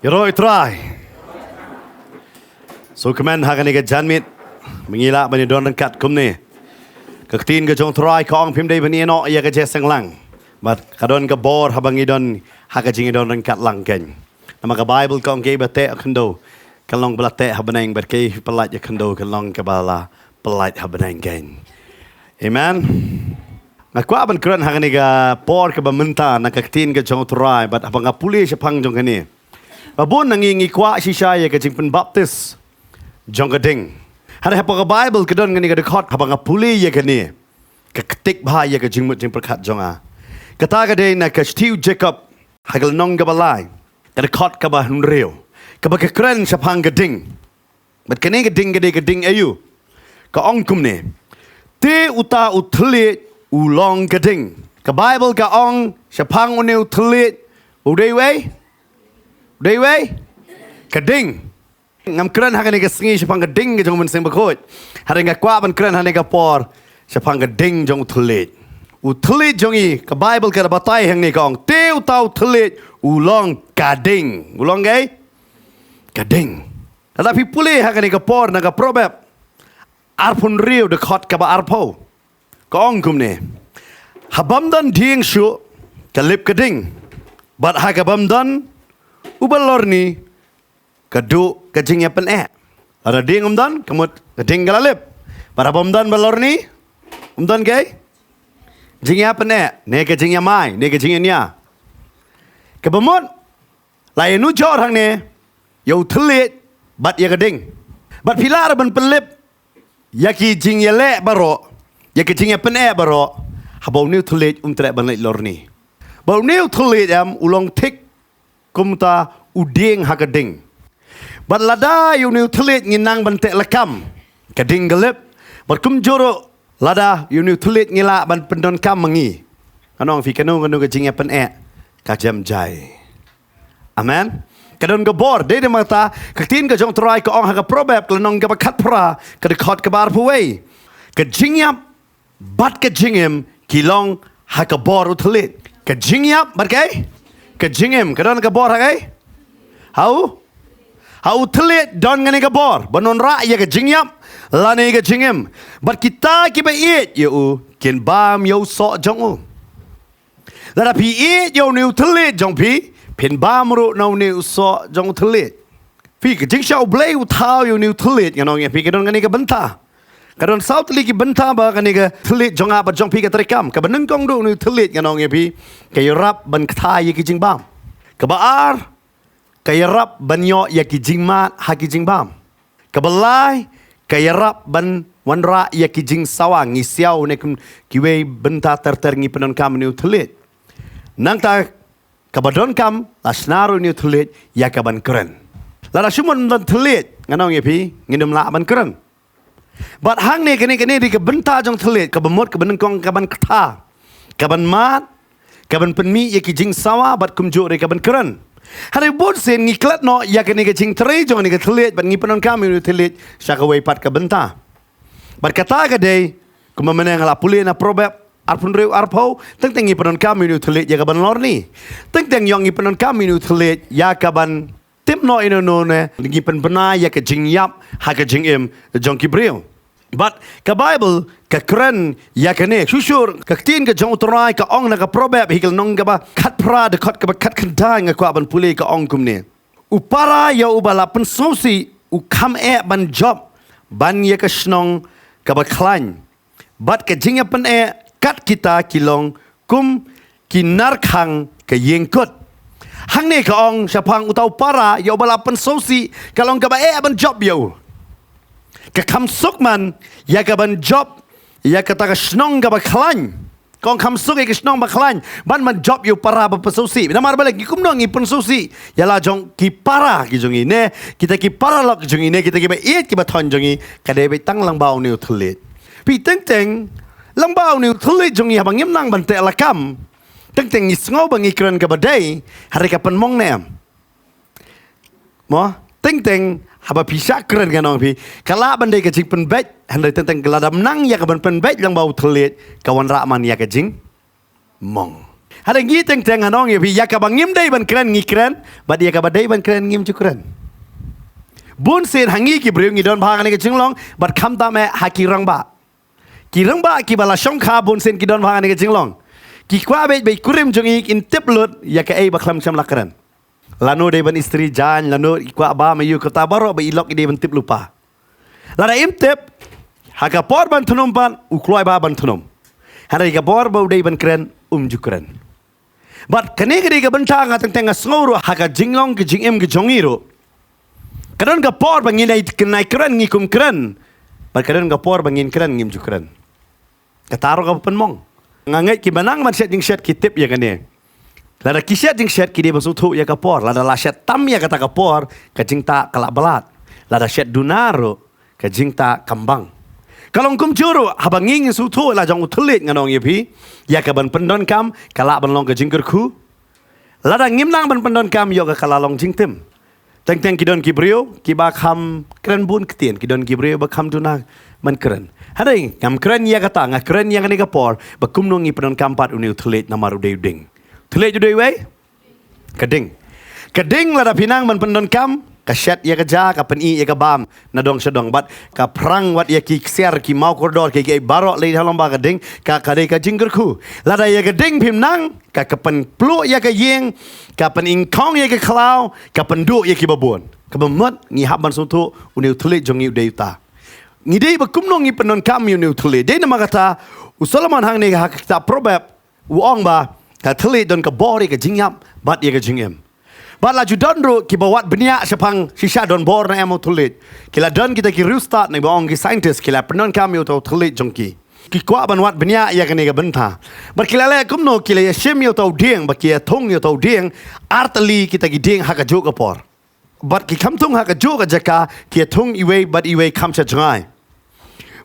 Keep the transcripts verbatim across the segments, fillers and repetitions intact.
Ïaroh ïa u Trai. So kmen ha kane ka janmiet ba ngi lah ban ïadon ryngkat kumne. Ka ktien ka jong u Trai ka ong phim dei ban ïehnoh ïa ka jingïaseng lang. Bad ka don ka bor haba ngi don ha ka jingïadon ryngkat lang kein. Namar ka Baibl ka ong kaei ba teh ha khyndew kan long ba la teh ha bneng bad kaei ba pyllait ha khyndew kan long kaba la pyllait ha bneng kein. Amen. Nga kwah ban kren ha kane ka por kaba mynta na ka ktien ka jong u Trai bad haba nga pule shaphang jong kane. Ba bun na ngi ngi kwah shisha ïa ka jingpynbaptis jong ka ding. Hynrei hapoh ka Baibl ka don kane ka dkhot haba nga pule ïa kane ka ktik bha ïa ka jingmut jingpyrkhat jong nga. Kata ka dei na ka shithi u Jakob ha ka lynnong kaba lai ka dkhot kaba hynriew kaba ka kren shaphang ka ding. Bad kane ka ding ka dei ka ding aïu? Ka ong kumne. Te uta u thylliej u long ka ding. Ka Baibl ka ong shaphang une u thylliej u dei wei? U dei wei? Ka ding. Ngam kren ha kane ka sngi shaphang ka ding ka jong u Mynsiem Bakhuid. Hynrei nga kwah ban kren ha kane ka por shaphang ka ding jong u thylliej. U thylliej jong ngi ka Baibl ka da batai hangne ka ong te uta u thylliej u long ka ding. U long kaei? Ka ding. Lada phi pule ha kane ka por na ka Proverb arphew hynriew dkhot kaba arphew. Ka ong kumne. Ha bym don dieng shuh ka lip ka ding. Bad ha ka bym don u ba lorni ka duh ka jingïapyneh. Lada dieng um don ka mut ka ding ka la lip. Bad ha bym don ba lorni um don kaei? Jingïapyneh ne ka jingïamai ne ka jingïania. Kaba mut la ïanujor hangne ïa u thylliej bad ïa ka ding. Bad phi lah ruh ban pynlip ïa ki jingïaleh baroh, ïa ki jingïapyneh baroh, haba une u thylliej um treh ban leit lorni. Ba une u thylliej em u long thik kumta u dieng ha ka ding. Bad lada ïa une u thylliej ngi nang ban teh lakam ka ding ka lip. Bad kumjuh ruh lada ïa une u thylliej ngi lah ban pyndonkam ma ngi. Ngan ong phi kano kano ka jingïapyneh ka jem jai. Amen. Ka don ka bor dei dei mata ka ktien ka jong u Trai ka ong ha ka Proverb ka lynnong kaba khatphra ka dkhot kaba arphew wei. Ka jingïap bad ka jingim ki long ha ka bor u thylliej. Ka jingïap bad kaei? Ka jingim ka don ka bor ha kaei? Ha u? Ha u thylliej don kane ka bor ban wanrah ïa ka jingïap lane ka jingim. Bad kita kiba ïeit ïa u kin bam ïa u soh jong u. Lada phi ïeit ïa une u thylliej jong phi phin bam ruh na une u soh jong u thylliej. Phi ka jingshah U Blei u thaw ïa une u thylliej ngan ong ïa phi ka don kane ka bynta. Ka don saw tylli ki bynta ba kane ka thylliej jong nga bad jong phi ka treikam kaba nyngkong duh une u thylliej ngan ong ïa phi ka ïarap ban kthai ïa ki jingbam. Kaba ar ka ïarap ban ïoh ïa ki jingmad ha ki jingbam. Kaba lai ka ïarap ban wanrah ïa ki jingsawa ngi siaw ne kum kiwei bynta ter ter ngi pyndonkam une u thylliej. Nangta kaba donkam la shna ruh une u thylliej ïa kaban kren. Lada shu mon don thylliej ngan ong ïa phi ngin ym lah ban kren. Bad hangne kane kane dei ka bynta jong thylliej kaba mut kaba nyngkong kaban kta kaban mad kaban pynmih ïa ki jingsawa bad kumjuh ruh kaban kren. Hynrei bun sien ngi klet noh ïa kane ka jingtrei jong kane ka thylliej bad ngi pyndonkam ïa une u thylliej sha kawei pat ka bynta. Bad kata ka dei kumba mynne nga la pule na Proverb arphew hynriew arphew teng teng ngi pyndonkam ïa une u thylliej ïa kaban lorni. Teng teng ïong ngi pyndonkam ïa une u thylliej ïa kaban tip noh ïa no no ne ngi pynbna ïa ka jingïap ha ka jingim jong ki briew. Bad ka Baibl ka kren ïa kane shuh shuh ka ktien ka jong u Trai ka ong na ka Proverb hi ka lynnong kaba khatphra dkhot kaba khatkhyndai nga kwah ban pule ka ong kumne. U para ïa uba la pynsngewsih u kham eh ban jop ban ïa ka shnong kaba khlaiñ. Bad ka jingïapyneh kat kita ki long kum ki narkhang ka ïingkut. Hangne ka ong shaphang uta u para ïa uba la pynsngewsih ka long kaba eh ban jop ïa u. Ka kham suk man ïa kaban jop ïa kata ka shnong kaba khlaiñ. Ka ong kham suk ïa ka shnong ba khlaiñ ban ban jop ïa u para ba pynsngewsih. Namar balei ngi kumno ngi pynsngewsih ïa la jong ki para ki jong ngi ne kita ki paralok ki jong ngi ne kita kiba ïeit kiba thoiñ jong ngi ka dei beit tang lang ba une u thylliej. Phi teng teng lang ba une u thylliej jong ngi haba ngim nang ban teh lakam. Teng teng ngi sngew ba ngi kren kaba dei hynrei ka pynmong ne em. Mo teng teng haba phi shah kren ngan ong phi ka lah ban dei ka jingpynbeit hynrei teng teng ka la dam nang ïa kaban pynbeit lang ba u thylliej ka wanrah man ïa ka jingmong. Hynrei ngi teng teng, ngan ong ïa phi, ïa kaba ngim dei ban kren ngi kren, bad ïa kaba dei ban kren ngim ju kren. Bun sien ha ngi ki briew ngi don bha ha kane ka jinglong, bad khamtam eh ha ki rangbah. Ki rangbah kiba la shongkha bun sien ki don bha ha kane ka jinglong. Ki kwah beit ba i kurim jong ngi kin tip lut ïa kaei ba khlem shym la kren. Lano dei ban istri jaiñ, lano i kwah bam aiu, kata baroh ba i lok i dei ban tip lypa. Lada im tip, ha ka por ban thnum pat u kloi bha ban thnum. Hynrei ka por ba u dei ban kren, um ju kren. Bad kane ka dei ka bynta nga teng teng nga sngew ruh ha ka jinglong ka jingim ka jong ngi ruh. Ka don ka por ba ngin ai kren, ai kren ngi kum kren. Bad ka don ka por ba ngin kren ngim ju kren. Kata ruh kaba pynmong. Nga ngeit kiba nang ban shet jingshet ki tip ïa kane. Lada ki shet jingshet ki dei ban sngewthuh ïa ka por. Lada la shet tam ïa kata ka por, ka jingtah ka la bad. Lada shet duna ruh, ka jingtah kam bang. Ka long kumjuh ruh, haba ngi ngin sngewthuh la jong u thylliej, ngan ong ïa phi, ïa ka ban pyndonkam, ka lah ban long ka jingkyrkhu. Lada ngim nang ban pyndonkam, ïoh ka ka la long jingtim. Teng teng ki don ki briew kiba kham kren bun ktien, ki don ki briew ba kham duna ban kren. Hynrei ngam kren ïa kata, nga kren ïa kane ka por ba kumno ngi pyndonkam pat une u thylliej namar u dei u dieng. Thylliej u dei uwei? Ka dieng. Ka dieng lada phi nang ban pyndonkam, ka shet ïa ka ja, ka pyni ïa ka bam na dong sha dong, bad ka phrang wat ïa ki ksiar, ki maw kordor, ki, ki baroh lei ha lyngba ka dieng, ka, ka dei ka jingkyrkhu. Lada ïa ka dieng phim nang, ka, ka pynpluh ïa ka ïing, ka pyningkhong ïa ka khlaw, ka pynduh ïa kiba bun. Kaba mut ngi hap ban sngewthuh une u thylliej jong ngi u dei uta. Ngi dei ba kumno ngi pyndonkam ïa une u thylliej. Dei namar kata u Solomon hangne ha ka kitab Proverb u ong ba ka thylliej don ka bor ïa ka jingïap bad ïa ka jingim. Bad la ju don ruh kiba wad bniah shaphang shisha don bor ne em u thylliej. Ki la don kita ki riewstad ne ba ong ki scientist, ki la pyndonkam ïa uta u thylliej jong ki. Ki kwah ban wad bniah ïa kane ka bynta. Bad ki la leh kumno? Ki la ïashim ïa uta u dieng, bad ki ïathung ïa uta u dieng ar tylli kita ki dieng ha kajuh ka por. Bad ki kham thung ha kajuh ka jaka, ki ïathung iwei bad iwei kham sha jngai.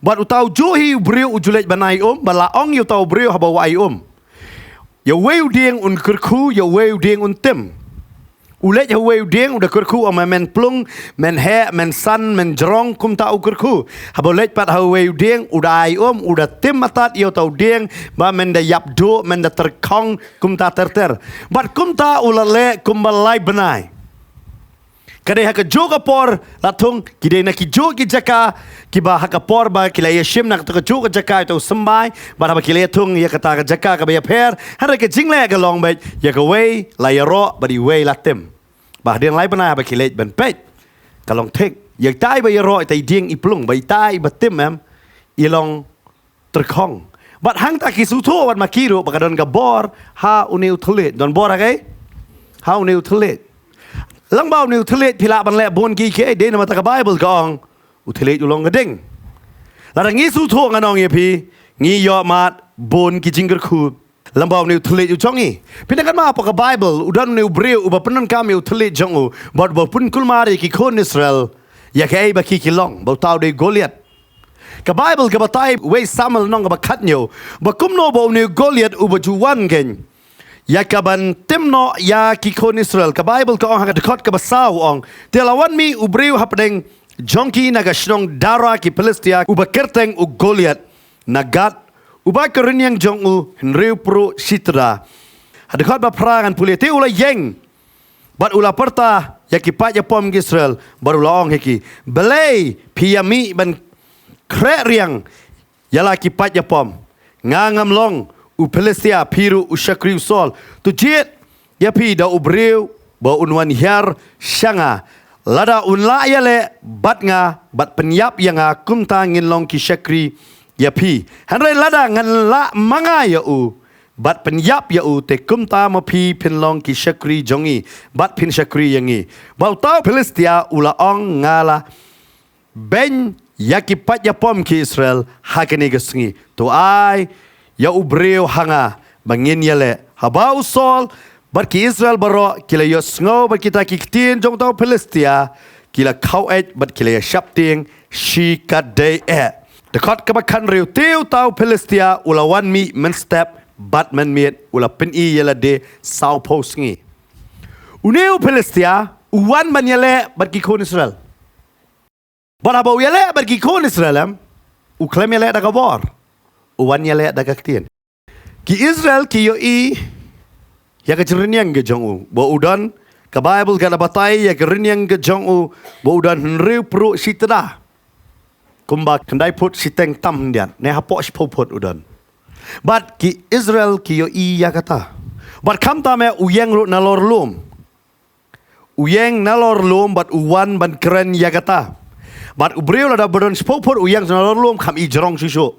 Bad uta ujuh hi u briew u ju leit ban ai um, bad la ong ïa uta u briew haba u ai um, ïa uwei u dieng un kyrkhu, ïa uwei u dieng un tim. U leit ha uwei u dieng, u da kyrkhu, ong, men plung, men heh, men san, men jrong, kumta u kyrkhu. Haba u leit pat ha uwei u dieng, u da ai um, u da tim artat ïa uta u dieng, ba men da ïap duh, men da tyrkhong, kumta ter ter. Bad kumta u la leh kumba lai bnai. Ka dei ha kajuh ka por la thung, ki dei na kijuh ki jaka, kiba ha ka por ba ki la ïashim na kata kajuh ka jaka ïa uta u symbai, bad haba ki la ïathung ïa kata ka jaka kaba ïapher, hynrei ka jingleh ka long beit, ïa kawei la ïaroh bad iwei la tim. Bad hadien lai bnai haba ki leit ban peit, ka long thik. Ïa itai ba ïaroh, itai dieng i plung, bad itai ba tim em, i long tyrkhong. Bad hangta ki sngewthuh bad ma ki ruh ba ka don ka bor ha une u thylliej. Don bor ha kaei? Ha une u thylliej. Lyngba une u thylliej phi lah ban leh bun kiei kiei, dei namar kata ka Baibl ka ong u thylliej u long ka dieng. Lada ngi sngewthuh, ngan ong ïa phi, ngi ïohmad bun ki jingkyrkhu lyngba une u thylliej u jong ngi. Phi dang kynmaw hapoh ka Baibl u don une u briew uba pyndonkam ïa u thylliej jong u, bad uba pynkulmar ïa ki khun Israel ïa kaei ba ki ki long, ba uta u dei Goliath. Ka Baibl ka batai, Wei Samuel lynnong kaba khathynñiew, ba kumno ba une u Goliath uba ju wan keiñ ïa kaban tim noh ïa ki khun Israel. Ka Baibl ka ong ha ka dkhot kaba saw, ong: Te la wan mih u briew hapdeng jong ki na ka shnong Dara ki Philistia, uba kyrteng u Goliath na Gath, uba ka rynïeng jong u hynriewphew shitda. Ha dkhot ba phra ngan pule: Te u la ïeng bad u la pyrta ïa ki paid ïapom ki Israel, bad u la ong ha ki: Balei phi ïa mih ban khreh riang ïa la ki paid ïapom? Nga ngam long u Philistia, phi ruh u shakri u Saul. To jied ïa phi da u briew ba un wan hiar sha nga. Lada un lah ïaleh bad nga bad pynïap ïa nga, kumta ngin long ki shakri ïa phi. Hynrei lada ngan lah ma nga ïa u bad pynïap ïa u, te kumta ma phi phin long ki shakri jong ngi bad phin shakri ïa ngi. Bad uta u Philistia u la ong: Nga la beiñ ïa ki paid ïapom ki Israel ha kane ka sngi. To ai ïa u briew ha nga ba ngin ïaleh. Haba u Saul bad ki Israel baroh ki la ïohsngew bad kita ki ktien jong uta u Philistia, ki la khaweit bad ki la ïasheptieng shikatdei eh. Dkhot kaba khathynriew: Te uta u Philistia u la wan mih mynstep bad mynmiet, u la pyni ïa lade sawphew sngi. Une u Philistia u wan ban ïaleh bad ki khun Israel. Bad haba u ïaleh bad ki khun Israel, em, u khlem ïaleh da ka bor, u wan ïaleh da ka ktien. Ki Israel ki ïohi ïa ka jingrynieng ka jong u. Ba u don, ka Baibl ka la batai ïa ka rynieng ka jong u, ba u don hynriew pruh shi tda. Kumba khyndai phut shiteng tam khyndiat, ne hapoh shiphew phut u don. Bad ki Israel ki ïohi ïa kata. Bad khamtam eh u ïeng ruh nalor lum. U ïeng nalor lum bad u wan ban kren ïa kata. Bad u briew lada ba don shiphew phut u ïeng nalor lum kham i jrong shuh shuh.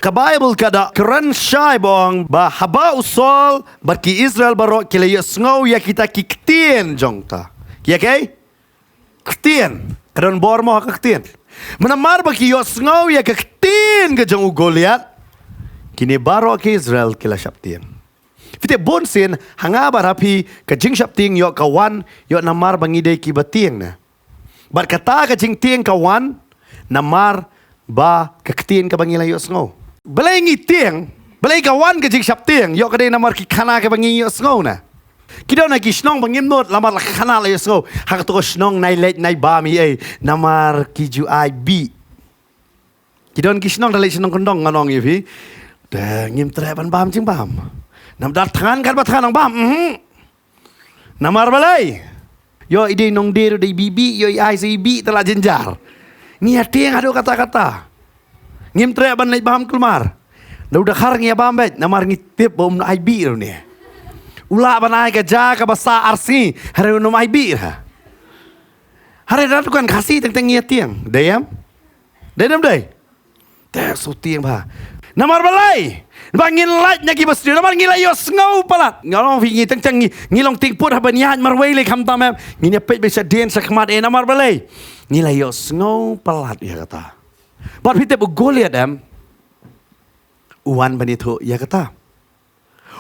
Ka Baibl ka da kren shai ba ong ba haba u Saul bad ki Israel baroh ki la ïohsngew ïa kita ki ktien jong ta. Ïa kaei? Ktien. Ka don bor mo ha ka ktien. Namar ba ki ïohsngew ïa ka ktien ka jong u Goliath. Kine baroh ki Israel ki la shaptieng. Phi tip bun sien, ha nga bad ha phi ka jingshaptieng ïoh ka wan, ïoh namar ba ngi dei kiba tieng ne. Bad kata ka jingtieng ka wan, namar ba ka ktien kaba ngi la ïohsngew. Balei ngi tieng, balei ka wan ka jingshaptieng, ïoh ka dei namar ki khana kaba ngi ïohsngew ne. Ki don ha ki shnong ba ngim nud, namar la khana la ïohsngew. Ha kato ka shnong nai leit nai bam ei ei, namar ki ju ai bih. Ki don ki shnong da leit shnong kyndong ngan ong ïa phi. Te ngim treh ban bam jingbam. Namar thngan kat ba thngan ong bam. Mhm. Namar balei? Ïoh i dei nongdie ruh dei bih bih, ïoh i ai sa i bih te la jynjar. Ngi ïa tieng haduh katta katta. Ngim treh ban leit bam kulmar. Da u dkhar ngi ïa bam beit, namar ngi tip ba um ai bih ruh ne. U lah ban ai ka ja kaba sah ar sngi, hynrei um ai bih ruh. Hynrei da dukan Khasi teng teng ngi ïa tieng. Dei em? Dei ne ym dei? Te shu tieng bha. Namar balei? Ba ngin lait na kiba sniew, namar ngi la ïohsngew palat. Nga ong phi ngi teng teng ngi, ngi long tieng put haba ngi ïaid marwei lei khamtam em. Ngin ïa peit beit shadien shakhmat eh namar balei? Ngi la ïohsngew palat ïa kata. Bad phi tip u Goliath em. U wan ban ïathuh ïa kata.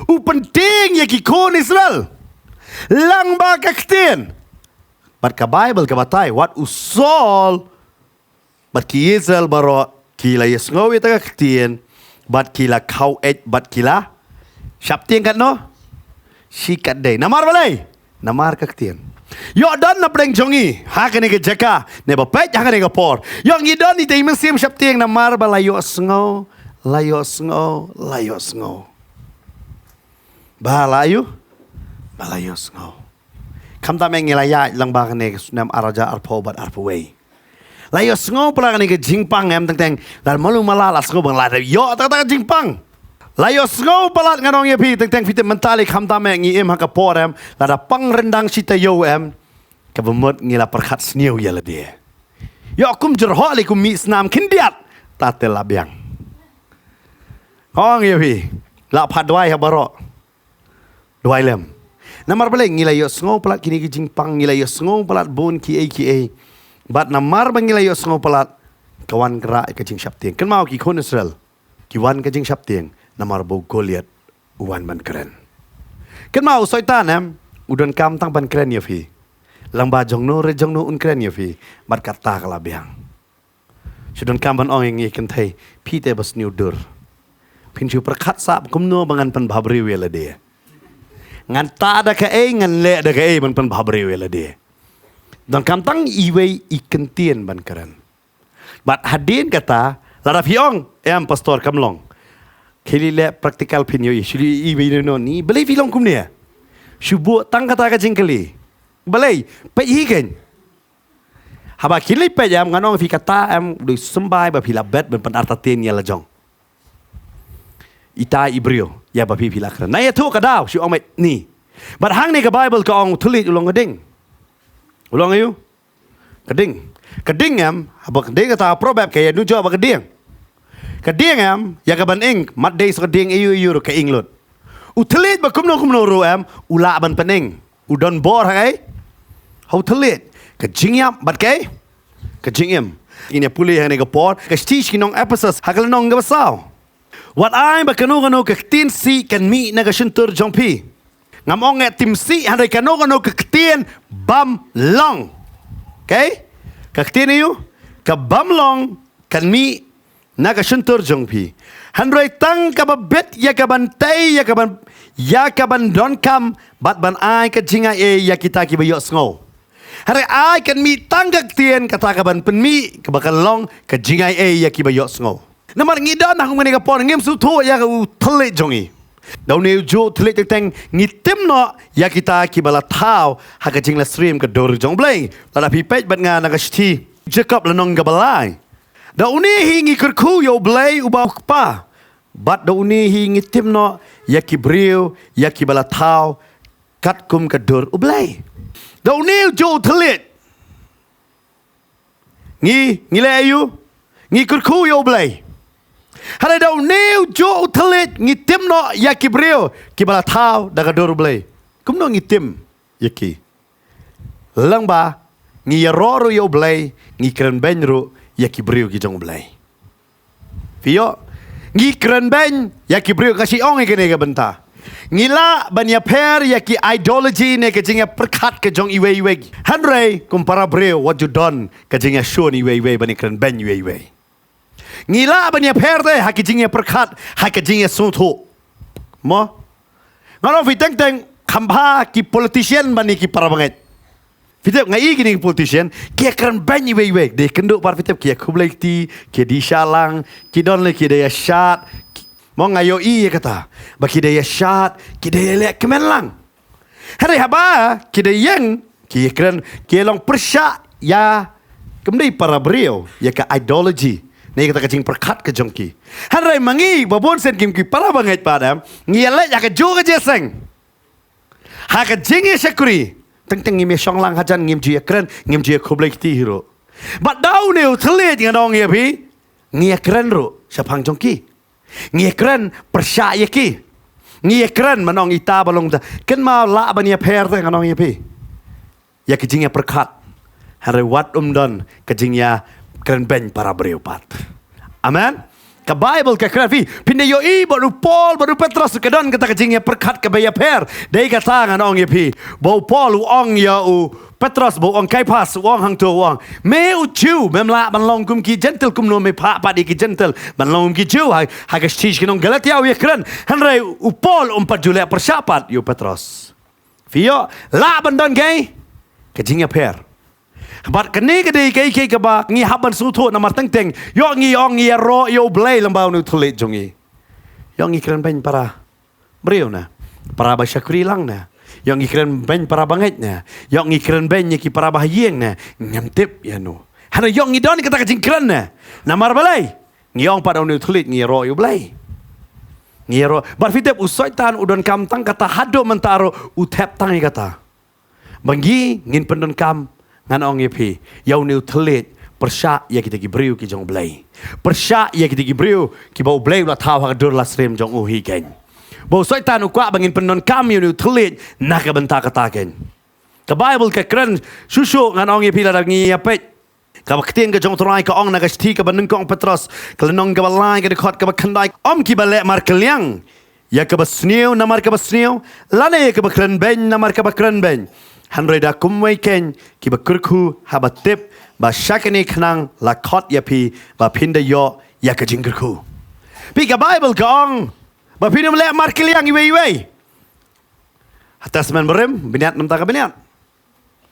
U pyntieng ïa ki khun Israel. Lang ba ka ktien. Bad ka Baibl ka batai wat u Saul bad ki Israel baroh ki la ïohsngew ïa ta ka ktien bad ki la khaw eit bad ki la shaptieng katno? Shi katdei. Namar balei? Namar ka ktien. Ïoh don na pdeng jong ngi ha kane ka jaka ne ba peit ha kane ka por. Ïoh ngi don ïa i mynsiem shaptieng namar ba la ïohsngew, la ïohsngew, la ïohsngew. Ba la ïoh, ba la ïohsngew. Khamtam eh ngi la ïaid lang ba kane ka snem ar hajar arphew bad arphew wei. La ïohsngew palat kane ka jingpang em teng teng. La malu mala la sngew ba nga la dep ïoh kata kata ka jingpang. La ïohsngew palat ngan ong ïa phi teng teng phi tip mynta lei khamtam eh ngi im ha ka por em. Lada pang ryndang shi taïew em. Kaba mut ngi la pyrkhat sniew ïa lade. Ïoh kum jyrhoh lei kum mih snam khyndiat. Ta te la biang. Ong ïa phi. La phah duwai ha baroh. Duwai lem. Namar balei ngi la ïohsngew palat kine ki jingpang, ngi la ïohsngew palat bun kiei kiei. Bad namar ba ngi la ïohsngew palat ka wan kra ka jingshaptieng. Kynmaw ki khun Israel ki wan ka jingshaptieng namar ba u Goliath u wan ban kren. Kynmaw u Soitan em u donkam tang ban kren ïa phi. Lang ba jongno re jongno un kren ïa phi. Bad kata ka la biang. Shu donkam ban ong ïa ngi kynthei, phi te ba sniew dur. Phin shu pyrkhat sah kumno ba ngan pynbhabriew ïa lade. Ngan ta da kaei, ngan leh da kaei ban pynbhabriew ïa lade. Donkam tang iwei i kyntien ban kren. Bad hadien kata, lada phi ong, em pastor kam long. Khie leh practical phin ïohi, shu leh iwei no ni, balei phi long kumne? Shu buh tang kata ka jingkylli. Balei, peit hi kein. Haba khie leit peit em ngan ong phi kata em dei symbai ba phi la bet ban pynartatien ïa la jong. Ita i briew ïa ba phi phi la kren. Na ïathuh ka daw shu ong met ni. Bad hangne ka Baibl ka ong u thylliej u long ka ding. U long aïu? Ka ding. Ka ding em, haba ka ding kata Proverb ka ïa nu jok ba ka ding. Ka ding em, ïa ka ban ing, mat dei sa ka ding aïu aïu ruh ka ing lut. U thylliej ba kumno kumno ruh em, u lah ban pyneng. U don bor ha ei? Ha u thylliej. Ka jingïap bad ka ei? Ka jingim. Ngin ïa pule hangne ka por, ka shithi sha ki nong Ephesus, ha ka lynnong kaba saw. Wat ai ba kano kano ka ktien sih kan mih na ka shyntur jong phi. Ngam ong eh tim sih hynrei kano kano ka ktien bym long. Okay? Ka ktien aïu? Ka bym long kan mih na ka shyntur jong phi. Hynrei tang kaba bit ïa ka ban tei ïa ka ban ïa ka ban donkam bad ban ai ka jingaiei ïa kita kiba ïohsngew. Hynrei ai kan mih tang ka ktien kata ka ban pynmih kaba kan long ka jingaiei ïa kiba ïohsngew. Namar ngi don ha kane ka por ngim sngewthuh ïa ka u thylliej jong ngi. Da une u juh u thylliej teng teng ngi tim noh ïa kita kiba la thaw ha ka jingïasyriem ka dur jong U Blei. Lada phi peit bad nga na ka shithi Jakob lynnong kaba lai. Da une hi ngi kyrkhu ïa U Blei uba U Kpa. Bad da une hi ngi tim noh ïa ki briew ïa kiba la thaw katkum ka dur U Blei. Da une u juh u thylliej. Ngi, ngi leh aïu? Ngi kyrkhu ïa U Blei. Hynrei da une u juh u thylliej ngi tim noh ïa ki briew kiba la thaw da ka dur U Blei. Kumno ngi tim ïa ki? Lyngba ngi ïaroh ruh ïa U Blei, ngi kren beiñ ruh ïa ki briew ki jong U Blei. Phi ïoh? Ngi kren beiñ ïa ki briew, nga shu ong ïa kane ka bynta. Ngi lah ban ïapher ïa ki ideology ne ka jingïapyrkhat ka jong iwei iwei. Hynrei kum para briew wat ju don ka jingïashun iwei iwei ban ïakren beiñ iwei iwei. Ngi lah ban ïapher te ha ki jingïapyrkhat, ha ki jingïasngewthuh. Mo? Nga ong phi teng teng, kham bha ki politician ban ïa ki para bangeit. Phi tip, nga i kine ki politician, ki ïakren beiñ iwei iwei. Dei kynduh pat phi tip, ki ïakhublei kti, ki dei shah lang, ki don lei ki dei ïashad. Ki, mo nga ïohi ïa kata. Ba ki dei ïashad, ki dei ïaleh kmen lang. Hynrei haba ki dei ïeng, ki ïakren, ki long pyrshah ïa, kam dei para briew, ïa ka ideology ne kata ka jingpyrkhat ka jong ki. Hynrei ma ngi ba bun sien kim ki para bangeit pat em, ngi ïaleh ïa ka juh ka jingïaseng. Ha ka jingïashakri, teng teng ngim ïashong lang hajan, ngim ju ïakren, ngim ju ïakhublei kti hi ruh. Bad da une u thylliej ngan ong ïa phi, ngi ïakren ruh shaphang jong ki. Ngi ïakren pyrshah ïa ki. Ngi ïakren, ngan ong ita ba long ta. Kynmaw lah ban ïapher te, ngan ong ïa phi. Ïa ka jingïapyrkhat. Hynrei wat ym don ka jingïakren beiñ para briew pat. Amen. Ka Baibl ka kren, phi, phin da ïohi bad u Paul bad u Petros ka don kata ka jingïapyrkhat kaba ïapher. Dei kata ngan ong ïa phi. Ba u Paul u ong ïa u Petros, ba u ong Kaiphas, u ong hangto, u ong, me u Jiw, mem lah ban long kum ki Jentil, kumno me phah pat ïa ki Jentil ban long kum ki Jiw? Ha, ha ka shithi sha ki nong Galatia u ïakren. Hynrei u Paul um pat ju leh pyrshah pat ïa u Petros. Phi ïoh, lah ban don kaei? Ka jingïapher. Bad kane ka dei kaei kaei kaba ngi hap ban sngewthuh namar teng teng ïoh ngi ong ngi ïaroh ïa U Blei lyngba une u thylliej jong ngi. Ïoh ngi kren beiñ para briew ne, para ba shakri lang ne. Ïoh ngi kren beiñ para bangeit ne. Ïoh ngi kren beiñ ïa ki para ba ha ïing ne. Ngam tip ïano. Hynrei ïoh ngi don kata ka jingkren ne. Namar balei? Ngi ong pat da une u thylliej ngi ïaroh ïa U Blei. Ngi ïaroh. Bad phi tip u Soitan u donkam tang kata, haduh mynta ruh u thep tang ïa kata. Ba ngi ngin pyndonkam, ngan ong ïa phi, ïa une u thylliej pyrshah ïa kita ki briew ki jong U Blei. Pyrshah ïa kita ki briew kiba U Blei u la thaw ha ka dur la syriem jong u hi keiñ. Ba u Soitan u kwah ba ngin pyndonkam ïa une u thylliej na ka bynta kata keiñ. Ka Baibl ka kren shuh shuh, ngan ong ïa phi lada ngi ïa peit. Kaba ktien ka jong U Trai ka ong na ka shithi kaba nyngkong Petros, ka lynnong kaba lai, ka dkhot kaba khyndai. Ym kiba leh markylliang ïa kaba sniew namar kaba sniew, lane ïa kaba kren beiñ namar kaba kren beiñ. Hynrei da kumwei keiñ kiba kyrkhu, haba tip ba sha kane khnang la khot ïa phi ba phin da ïoh ïa ka jingkyrkhu. Phi, ka Baibl ka ong ba phin ym leh markylliang iwei iwei. Ha Testament Barim, bniat namar ka bniat.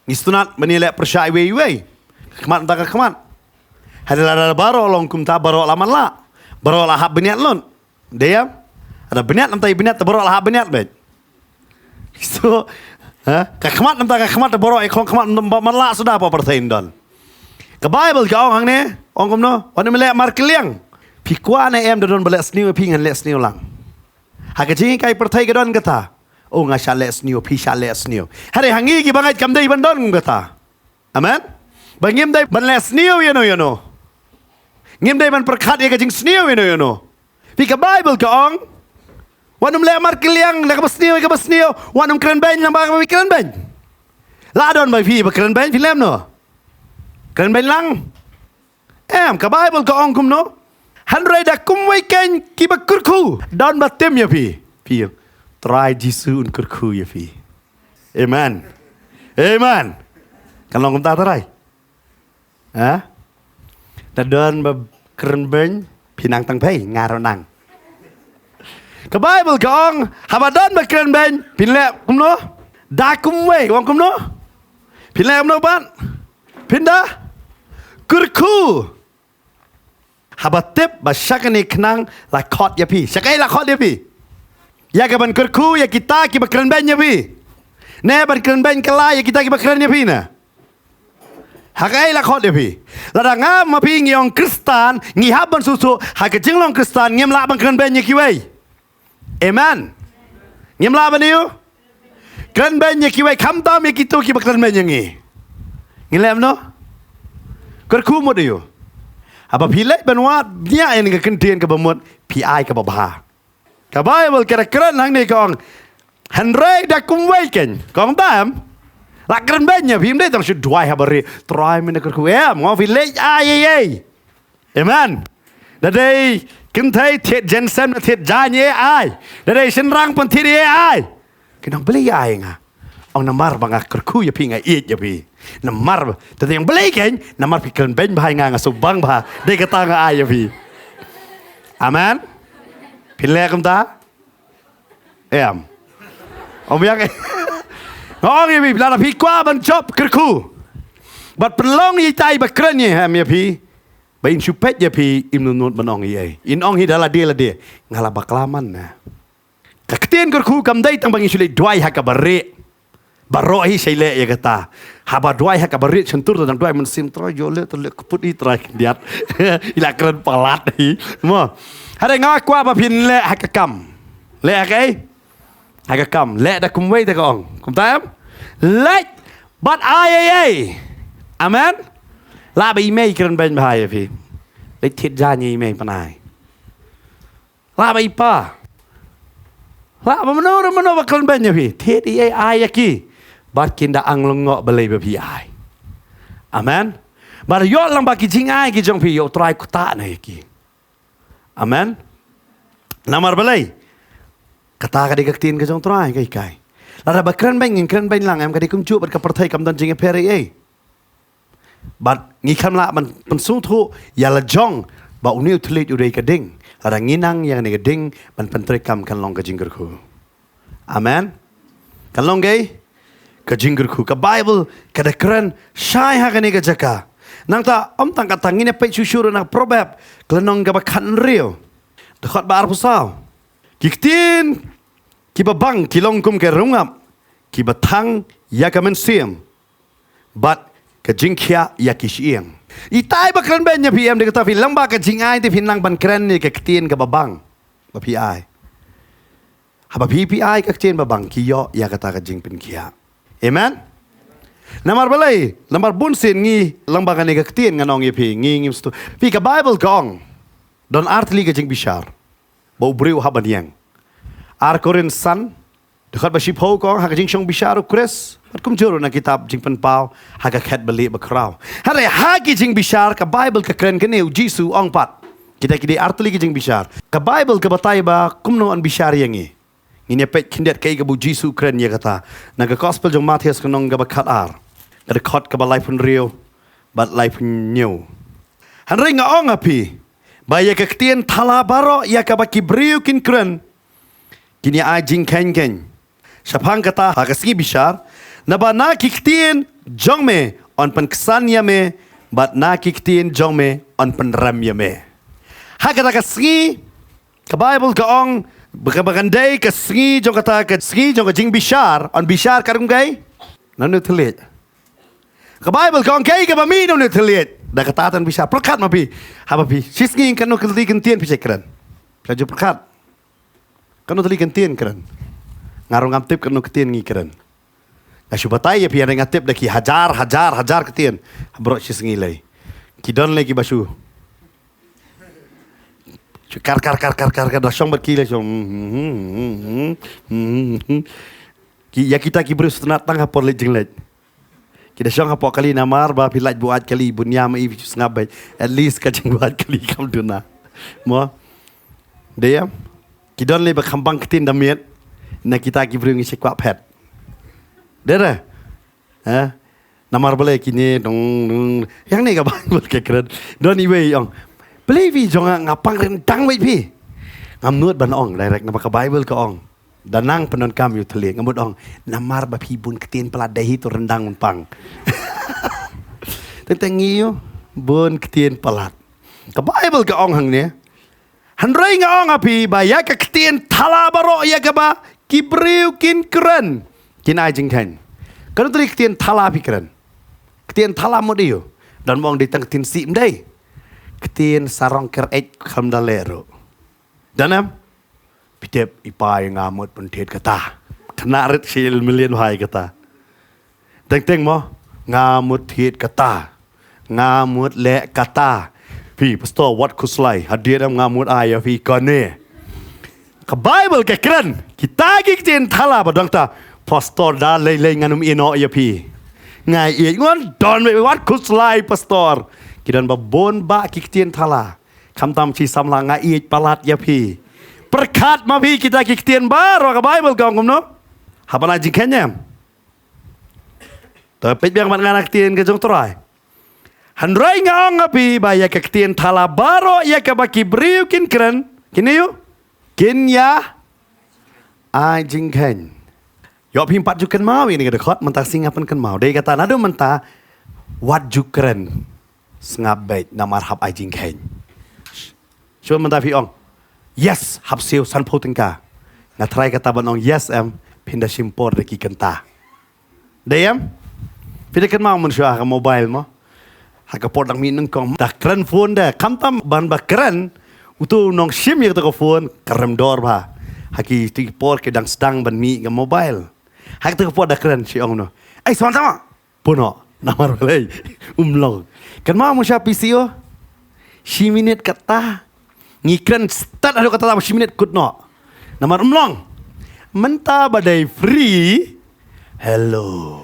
Ngi sngewtynnat ban ïaleh pyrshah iwei iwei. Ka khmat namar ka khmat. Hynrei lada baroh long kumta, baroh la man lah. Baroh la hap bniat lut. Dei em? Lada bniat namar i bniat, te baroh la hap bniat beit. So, ha? Ka khmat namar ka khmat, te baroh i khlong khmat namar man lah suda, pa pyrthei don. Ka Baibl ka ong hangne, ong kumno? Wat nym leh markylliang. Phi kwah ne em, da don ba leh sniew, phi ngan leh sniew lang. Ha ka jinghikai pyrthei ka don kata. Oh, nga shah leh sniew, phi shah leh sniew. Hynrei ha ngi ki bangeit kam dei ban don kum kata. Amen. Ba ngim dei ban leh sniew ïano ïano. Ngim dei ban pyrkhat ïa ka jingsniew ïano ïano. Phi, ka Baibl ka ong, wat nym leh markylliang na kaba sniew ïa kaba sniew, wat nym kren beiñ lyngba kaba kren beiñ. La don ba phi ba kren beiñ, phi leh kumno? Kren beiñ lang. Em, ka Baibl ka ong kumno? Hynrei da kumwei keiñ kiba kyrkhu, don ba tim ïa phi. Phi, Trai Jisu un kyrkhu ïa phi. Amen. Amen. Kan long kumta Trai? Ha? Da don ba kren beiñ, phi nang tang phi, nga ruh nang. Ka Baibl ka ong, haba don ba kren beiñ, phin leh kumno? Da kumwei, ong kumno? Phin leh kumno pat? Phin da kyrkhu. Haba tip ba sha kane khnang la khot ïa phi. Sha kaei la khot ïa phi? Ïa ka ban kyrkhu ïa kita kiba kren beiñ ïa phi, ne ban kren beiñ kylla ïa kita kiba kren ïa phi ne? Ha kaei la khot ïa phi? Lada nga ma phi ngi ong Khristan, ngi hap ban sngewthuh ha ka jinglong Khristan ngim lah ban kren beiñ ïa kiwei. Amen. Ngim lah ban ïa kren beiñ ïa kiwei, khamtam ïa kito kiba kren beiñ ïa ngi. Ngi leh kumno? Kyrkhu mut ïa u. Haba phi leit ban wad bniah ïa kane ka kyntien kaba mut, phi ai kaba bha. Ka Baibl ka da kren hangne ka ong, hynrei da kumwei keiñ, ka ong, tam la kren beiñ ïa phi, ym dei tang shu duwai ha barieh, Trai me, nga kyrkhu, em, nga ong phi leit ai ei ei. Amen. Da dei kynthei thied jaiñ, sem na thied jaiñ ei ei. Da dei shynrang pynthikna ei ei. Kin ong balei ei ei nga? Ong namar ba nga kyrkhu ïa phi, nga ïeit ïa phi. Namar ba, te ong balei keiñ? Namar phi kren beiñ bha ïa nga, nga sngewbang bha. Dei kata nga ai ïa phi. Amen. Phi leh kumta? Em. Ong biang. Nga ong ïa phi, lada phi kwah ban jop kyrkhu, bad pynlong ïa itai ba kren ïa, em, ïa phi, ba in shu peit ïa phi, im nud ban ong ei ei. In ong hi da lade lade, nga la bakla man na. Ka ktien kyrkhu kam dei tang ba ngin shu leit duwai ha ka barieh. Baroh hi shai leh ïa kata. Haba duwai ha ka barieh shyntur, te dang duwai mynsiem, Trai, ïoh leh, te leh kput hi, Trai, khyndiat. I la kren palat hi. Mo. Hynrei nga kwah ba phin leh ha ka kam. Leh ha kaei? Ha ka kam. Leh da kumwei te ka ong. Kumta em? Leit bad ai ei ei. Amen. Lah ba i mei kren beiñ bha ïa phi. Leit thied jaiñ ïa i mei, pynai. Lah ba i pa, lah ba mano re mano ba kren beiñ ïa phi, thied ei ei, ai ïa ki. Bad kin da ang lyngngoh balei ba phi ai. Amen. Bad ïoh lang ba ki jingai ki jong phi, ïoh Trai ktah na ïa ki. Amen. Namar balei? Kata ka dei ka ktien ka jong Trai, kai kai. Lada ba kren beiñ ngin kren beiñ lang, em, ka dei kumjuh bad ka pyrthei, kam don jingïapher ei ei. Bad ngi kham lah ban pynsngewthuh ïa la jong ba une u thylliej u dei ka ding. Lada ngi nang ïa kane ka ding ban pyntreikam, kan long ka jingkyrkhu. Amen. Kan long kaei? Ka jingkyrkhu. Ka Baibl ka da kren shai ha kane ka jaka. Nangta ym tang kata, ngin ïa peit shuh shuh ruh na Proverb ka lynnong kaba khathynriew, dkhot ba arphew saw. Ki ktien kiba bang ki long kum ka rungap kiba thang ïa ka mynsiem, bad ka jingkhiah ïa ki shyieng. Itai ba kren beiñ ïa phi, em, dei kata, phi lang ba ka jingai te phin nang ban kren ïa ka ktien kaba bang ba phi ai. Haba phi, phi ai ka ktien ba bang, ki ïoh ïa kata ka jingpynkhiah. Amen. Namar balei? Namar bun sien ngi lang ba kane ka ktien, ngan ong ïa phi, ngi ngim sngewthuh. Phi, ka Baibl ka ong don ar tylli ka jingbishar ba u briew u hap ban ïeng. Ar Korinth san, dkhot ba shiphew ka ong, ha ka jingshong bishar u Khrist, bad kumjuh ruh na kitab Jingpynpaw, ha ka khet ba lieh ba khraw. Hynrei ha ki jingbishar, ka Baibl ka kren kane, u Jisu u ong pat, kita ki dei ar tylli ki jingbishar. Ka Baibl ka batai ba kumno yn bishar ïa ngi. Ngin ïa peit khyndiat kaei kaba u Jisu u kren ïa kata na ka Gospel jong u Mathaios, ka lynnong kaba khatar, ka dkhot kaba laiphew hynriew bad laiphew hynñiew. Hynrei nga ong ha phi ba ïa ka ktien thala baroh ïa kaba ki briew kin kren, kin ïa ai jingkheiñ kheiñ shaphang kata ha ka sngi bishar, naba na ki ktien jong me yn pynksan ïa me, bad na ki ktien jong me yn pynrem ïa me. Ha kata ka sngi, ka Baibl ka ong ba ka, ba kan dei ka sngi jong kata ka sngi jong ka jingbishar, yn bishar katkum kaei? Na une u thylliej. Ka Baibl ka ong kaei kaba mih na une u thylliej, da kata yn bishar. Pyrkhat ma phi, haba phi shisngi, katno tylli ki ktien phi shait kren? Phi la ju pyrkhat? Katno tylli ki ktien kren? Nga ruh ngam tip katno ktien ngi kren. Nga shu batai ïa phi, hynrei nga tip da ki hajar, hajar, hajar ktien ha baroh shisngi lei. Ki don lei kiba shu, shu kar, kar, kar, kar, kar, kar, da shong bad ki lei shong. Ki, ïa kita ki briew sngewtynnat tang ha por leit jingleit. Ki da shong hapoh kali namar ba phi lait buaid kali, bun ïa ma i phi sngap beit. At least ka jingbuaid kali kam duna. Mo? Dei em? Ki don lei ba kham bang ktien da miet na kita ki briew ngi shu kwah phet. Dei re? Ha? Namar balei kine dong, dong. Hangne ka Baibl ka kren. Don iwei ong, balei phi jong nga, nga pang ryndang beit phi. Ngam nud ban ong direct namar ka Baibl ka ong. Da nang pyndonkam ïa u thylliej, nga mut ong, namar ba phi bun ktien palat, dei hi to ryndang, un pang. Teng teng ngi ïoh bun ktien palat. Ka Baibl ka ong hangne, Hynrei nga ong ha phi ba ïa ka ktien thala baroh ïa kaba ki briew kin kren, kin ai jingkheiñ. Kano tylli ktien thala phi kren? Ktien thala mut ïa u. Don ba ong dei tang ktien sih, ym dei. Ktien sarong kyreit kham da leh ruh. Don em? Phi tip i pa ïa nga mut pynthied kata. Khynnah rit shi million bha ïa kata. Teng teng mo, nga mut thied kata. Nga mut leh kata. Phi, pastor, wat khuslai. Hadien em nga mut ai ïa phi kane. Ka Bible ka kren, kita ki ktien thala ba dang ta, pastor da lei lei ngan ym ïehnoh ïa phi. Nga ïeit ngan don, wat khuslai pastor. Ki don ba bun ba ki ktien thala. Khamtam shi samla, nga ïeit palat ïa phi. Pyrkhat ma phi kita ki ktien baroh, ka Bible ka ong kumno? Hap ban ai jingkheiñ em? To peit biang bad nga na ktien ka jong Trai. Hynrei nga ong ha phi ba ïa ka ktien thala baroh ïa kaba ki briew kin kren, kin ïa, kin ïa ai jingkheiñ. Ïoh phim pat ju kynmaw ïa kane ka dkhot, mynta sngi nga pynkynmaw. Dei kata, naduh mynta wat ju kren. Sngap beit, namar hap ai jingkheiñ. Shuwa mynta phi ong, yes, hap siew sanphew tyngka. Nga tharai kata ban ong yes em, phin da shim por da ki kynta. Dei em? Phi da kynmaw mynshuwa ha ka mobile mo, ha ka por dang mih nyngkong, da kren phone da, khamtam ban ba kren. Uto u nongshim ïa kato ka phone ka rem dor bha. Ha kito ki por ki dang sdang ban mih ka mobile. Ha kato ka por da kren, shi ong no, ei, sngewbha mo, pun noh. Namar balei? Um long. Kynmaw mynshuwa phi siew? Shi minit kata. Ngi kren stad haduh kata, shi minit kut noh. Namar um long. Mynta ba dei free. Hello.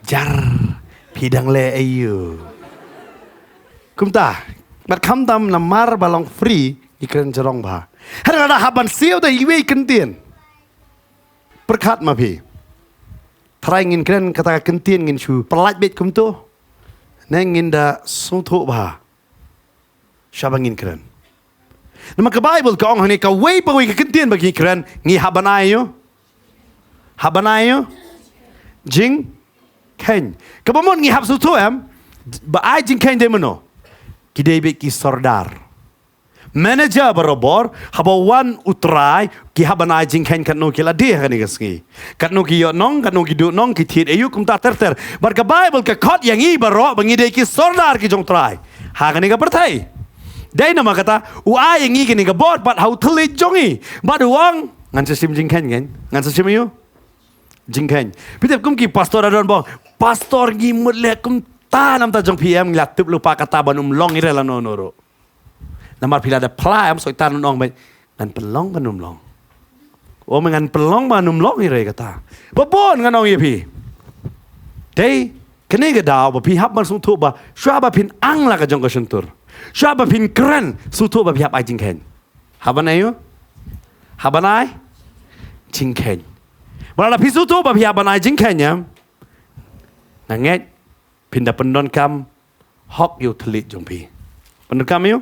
Jar, phi dang leh aïu? Kumta. Bad khamtam namar ba long free, ngi kren jrong bha. Hynrei lada hap ban siew da iwei i kyntien, pyrkhat ma phi. Tharai ngin kren kata ka kyntien ngin shu pyllait beit kumto, ne ngin da sngewthuh bha shuwa ba ngin kren? Namar ka Bible ka ong hangne, kawei pa kawei ka kyntien ba ngi kren, ngi hap ban ai ïa u, hap ban ai ïa u jingkheiñ. Kaba mut ngi hap sngewthuh em, ba ai jingkheiñ dei mano? Ki dei beit ki sordar, manager barabor. Haba wan u Trai, ki hap ban ai jingkheiñ katno ki la die ha kane ka sngi. Katno ki ïoh nong, katno ki duh nong, ki thied aïu, kumta ter ter. Bad ka Bible ka khot ïa ngi baroh ba ngi dei ki sordar ki jong Trai ha kane ka pyrthei. Dei namar kata u ai ïa ngi kane ka bor pat ha u thylliej jong ngi. Bad u ong, ngan sa shim jingkheiñ, ngan, ngan sa shim aïu? Jingkheiñ. Phi tip kum ki pastor, adon ba ong, pastor, ngi mut leh kumta na bynta jong phi em, ngi la tip lypa kata ban ym long hi re lano lano ruh. Namar phi la da phla em, Soitan un ong beit, ngan pynlong ban ym long. O me, ngan pynlong ban ym long hi re kata. Ba bun ngan ong ïa phi. Dei kane ka daw ba phi hap ban sngewthuh ba shuwa ba phin ang la ka jong ka shyntur, shuwa ba phin kren, sngewthuh ba phi hap ai jingkheiñ. Hap ban ai ïa u? Hap ban ai jingkheiñ. Ba lada phi sngewthuh ba phi hap ban ai jingkheiñ em, nga ngeit phin da pyndonkam hok ïa u thylliej jong phi. Pyndonkam ïa u?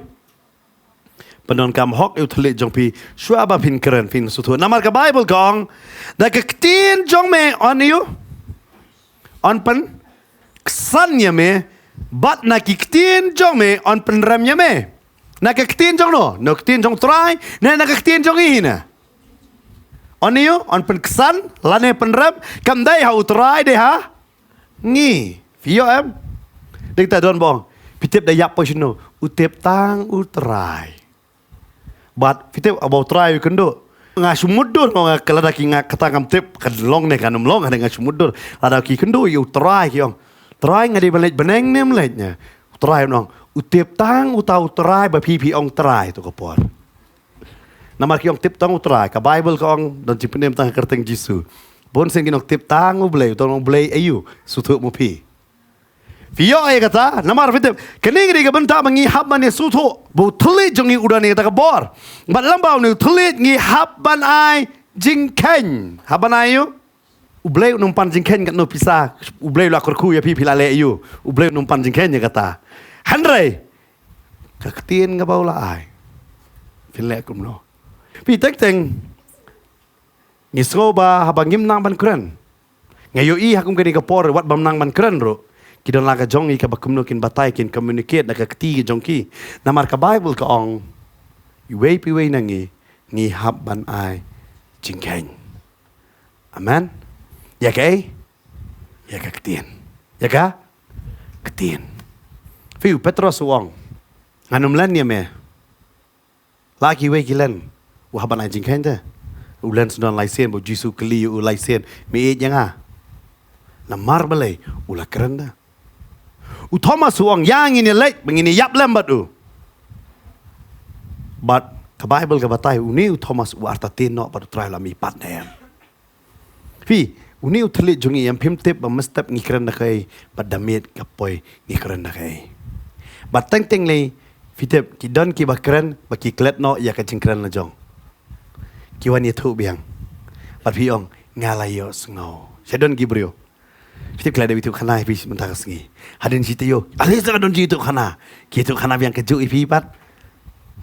Pyndonkam hok ïa u thylliej jong phi shuwa ba phin kren, phin sngewthuh. Namar ka Bible ka ong, da ka ktien jong me yn ïa u, yn pynksan ïa me, bad na ki ktien jong me yn pynrem ïa me. Na ka ktien jong no? Na ka ktien jong Trai ne na ka ktien jong ngi hi na? Yn ïa u, yn pynksan lane pynrem, kam dei ha u Trai, dei ha ngi. Phi ïoh em? Dei ta don ba ong, phi tip da ïap poi shano? U tip tang u Trai. Bad phi tip haba u Trai u kynduh, nga shu mutdur, nga, lada ki, nga kata ngam tip kan long ne kan ym long, hynrei nga shu mutdur. Lada ki kynduh ïa u Trai, ki ong, Trai, nga dei ban leit bneng ne ym leit ne? U Trai un ong, u tip tang uta u Trai ba phi, phi ong Trai to ka por. Namar ki ong tip tang u Trai, ka Bible ka ong, don jingpynim tang ha ka kyrteng Jisu. Bun sien kin ong tip tang u Blei, u tip tang u Blei aïu, sngewthuh mo phi. Phi ïoh ïa kata, namar phi tip, kane ka dei ka bynta ba ngi hap ban ïa sngewthuh ba u thylliej jong ngi u don ïa kata ka bor. Bad lyngba une u thylliej ngi hap ban ai jingkheiñ. Hap ban ai ïa u? U Blei un ym pan jingkheiñ katno pisa, u Blei u la kyrkhu ïa phi, phi la leh aïu, u Blei un ym pan jingkheiñ ïa kata. Hynrei ka ktien kaba u la ai, phin leh kumno? Phi, teng teng ngi sngew ba haba ngim nang ban kren, nga ïohi ha kum kane ka por, wat bym nang ban kren ruh, Ki don la ka jong ki kaba kumno kin batai, kin communicate na ka kti ka jong ki. Namar ka Bible ka ong, iwei pa iwei na ngi, ngi hap ban ai jingkheiñ. Amen. Ïa kaei? Ïa ka ktien. Ïa ka ktien. Phi, u Petros u ong, ngan ym len ïa me. La kiwei ki len. U hap ban ai jingkheiñ te. U len sdang lai sien, ba u Jisu u kylli u lai sien, me ïeit ïa nga? Namar balei? U la kren te. U Thomas u ong, ïa ngin ïa leit, ba ngin ïa ïap lem bad u. Bad ka Bible ka batai, une u Thomas u artatien noh bad u Trai u la mihpat ne em. Phi, une u thylliej jong ngi, em phim tip ba mynstep ngi kren da kaei, bad da miet ka poi ngi kren da kaei. Bad teng teng lei, phi tip, ki don kiba kren, ba ki klet noh ïa ka jingkren la jong. Ki wan ïathuh biang. Bad phi ong, nga la ïohsngew. Sha don ki briew. Phi tip, klet da ïathuh khana ïa phi mynta ka sngi. Hadien shi taïew, ale sa ka don shi ïathuh khana. Ki ïathuh khana biang kajuh ïa phi pat.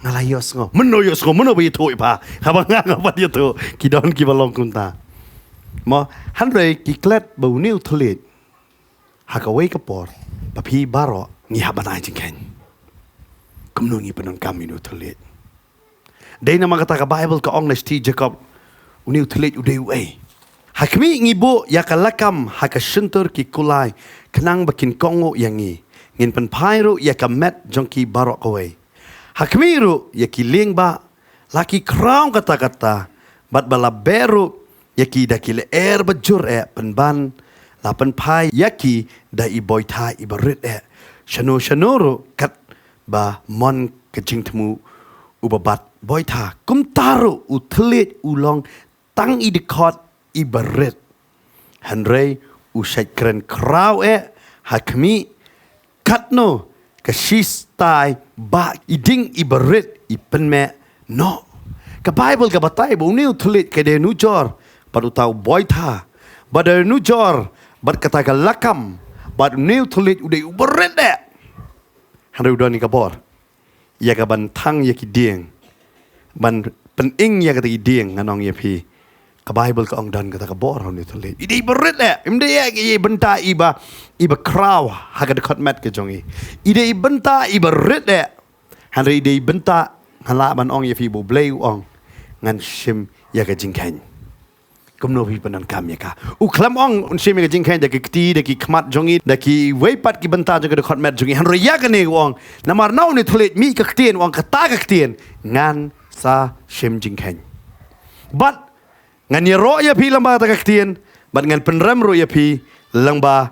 Nga la ïohsngew. Mano ïohsngew, mano ba ïathuh ïa pha? Haba nga nga pat ïathuh. Ki don kiba long kumta. Mo, hynrei ki klet ba une u thylliej, ha kawei ka por, ba phi baroh ngi hap ban ai jingkheiñ. Kumno ngi pyndonkam ïa une u thylliej? Dei namar kata ka Bible ka ong na shithi Jakob, une u thylliej u dei uei? Ha khmih, ngi buh ïa ka lakam ha ka shyntur ki kulai, khnang ba kin kohnguh ïa ngi. Ngin pynphai ruh ïa ka met jong ki baroh kawei. Ha khmih ruh ïa ki lieng bah, la ki khraw katta katta, bad ba la beh ruh ïa ki da ki lyer ba jur eh, pynban la pynphai ïa ki da i boitha iba rit eh. Shano shano ruh kat ba mon ka jingthmu uba bat boitha. Kumta ruh u thylliej u long tang i dkhot iba rit. Hynrei u shait kren khraw eh, ha khmih, katno ka shistai bah i ding iba rit i pynmih noh. Ka Bible ka batai ba une u thylliej ka dei nujor bad uta u boitha, bad dei nujor bad kata ka lakam, bad une u thylliej u dei uba rit eh. Hynrei u don ïa ka bor ïa ka ban thang ïa ki dieng, ban pyning ïa kata ki dieng, ngan ong ïa phi. Ka Bible ka ong don kata ka bor ha une u thylliej. I dei iba rit eh, im dei ïa, ïa i bynta iba, iba khraw ha ka dkhot met ka jong i. I dei i bynta iba rit eh. Hynrei i dei i bynta, nga lah ban ong ïa phi, ba U Blei u ong, ngan shim ïa ka jingkheiñ. Kumno phi pyndonkam ïa ka? U khlem ong un shim ïa ka jingkheiñ da ki kti, da ki khmat jong i, da kiwei pat ki bynta jong ka dkhot met jong i. Hynrei ïa kane u ong, namar na une u thylliej mih ka ktien, u ong kata ka ktien, ngan sa shim jingkheiñ. Bad ngan ïaroh ïa phi lyngba kata ka ktien, bad ngan pynrem ruh ïa phi lyngba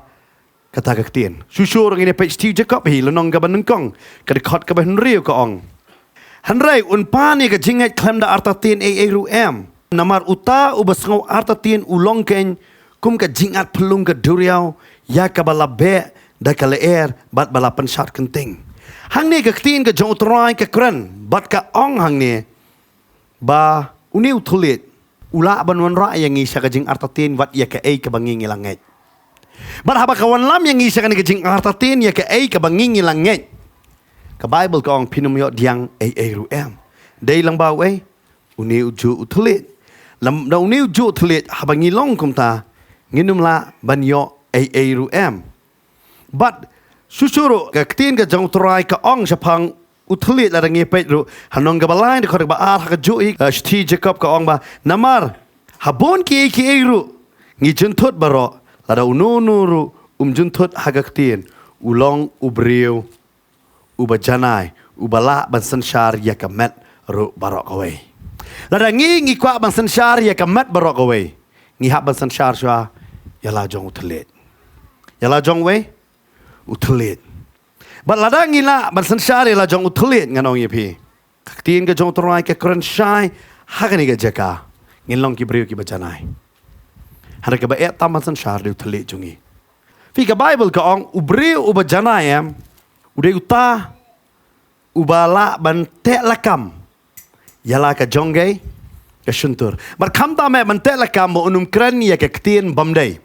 kata ka ktien. Shuh shuh ruh ngin ïa peit shithi u Jakob hi, lynnong kaba nyngkong, ka dkhot kaba hynriew ka ong, hynrei un pan ïa ka jingngeit khlem da artatien ei ei ruh em. Namar uta uba sngew artatien u long keiñ kum ka jingat phyllung ka duriaw, ïa kaba la beh da ka lyer bad ba la pynshad kynting. Hangne ka ktien ka jong U Trai ka kren bad ka ong hangne, ba une u thylliej u lah ban wanrah ïa ngi sha ka jingartatien wat ïa kaei kaba ngi ngi la ngeit. Bad haba ka wanlam ïa ngi sha kane ka jingartatien ïa kaei kaba ngi ngi la ngeit, ka Bible ka ong phin ym ïoh pdiang ei ei ruh em. Dei lyngba uei? Une ujuh u thylliej. Lym da une ujuh u thylliej, haba ngi long kumta, ngin ym lah ban ïoh ei ei ruh em. Bad shuh shuh ruh ka ktien ka jong U Trai ka ong shaphang u thylliej, lada ngi peit ruh ha lynnong kaba lai, dkhot kaba ar, ha kajuh hi, eh, shithi Jakob ka ong ba, namar ha bun kiei kiei ruh ngi jynthut baroh, lada uno uno ruh um jynthut ha ka ktien, u long u briew uba janai, uba lah ban synshar ïa ka met ruh baroh kawei. Lada ngi ngi kwah ban synshar ïa ka met baroh kawei, ngi hap ban synshar shuwa ïa la jong u thylliej. Ïa la jong uei? U thylliej. Bad lada ngi lah ban synshar ïa la jong u thylliej, ngan ong ïa phi, ka ktien ka jong U Trai ka kren shai ha kane ka jaka, ngin long ki briew kiba janai. Hynrei kaba eh tam ban synshar dei u thylliej jong ngi. Phi, ka Bible ka ong u briew uba janai em, u dei uta uba lah ban teh lakam ïa la ka jong ka, ka shyntur. Bad khamtam eh ban teh lakam ba un ym kren ïa ka ktien bym dei.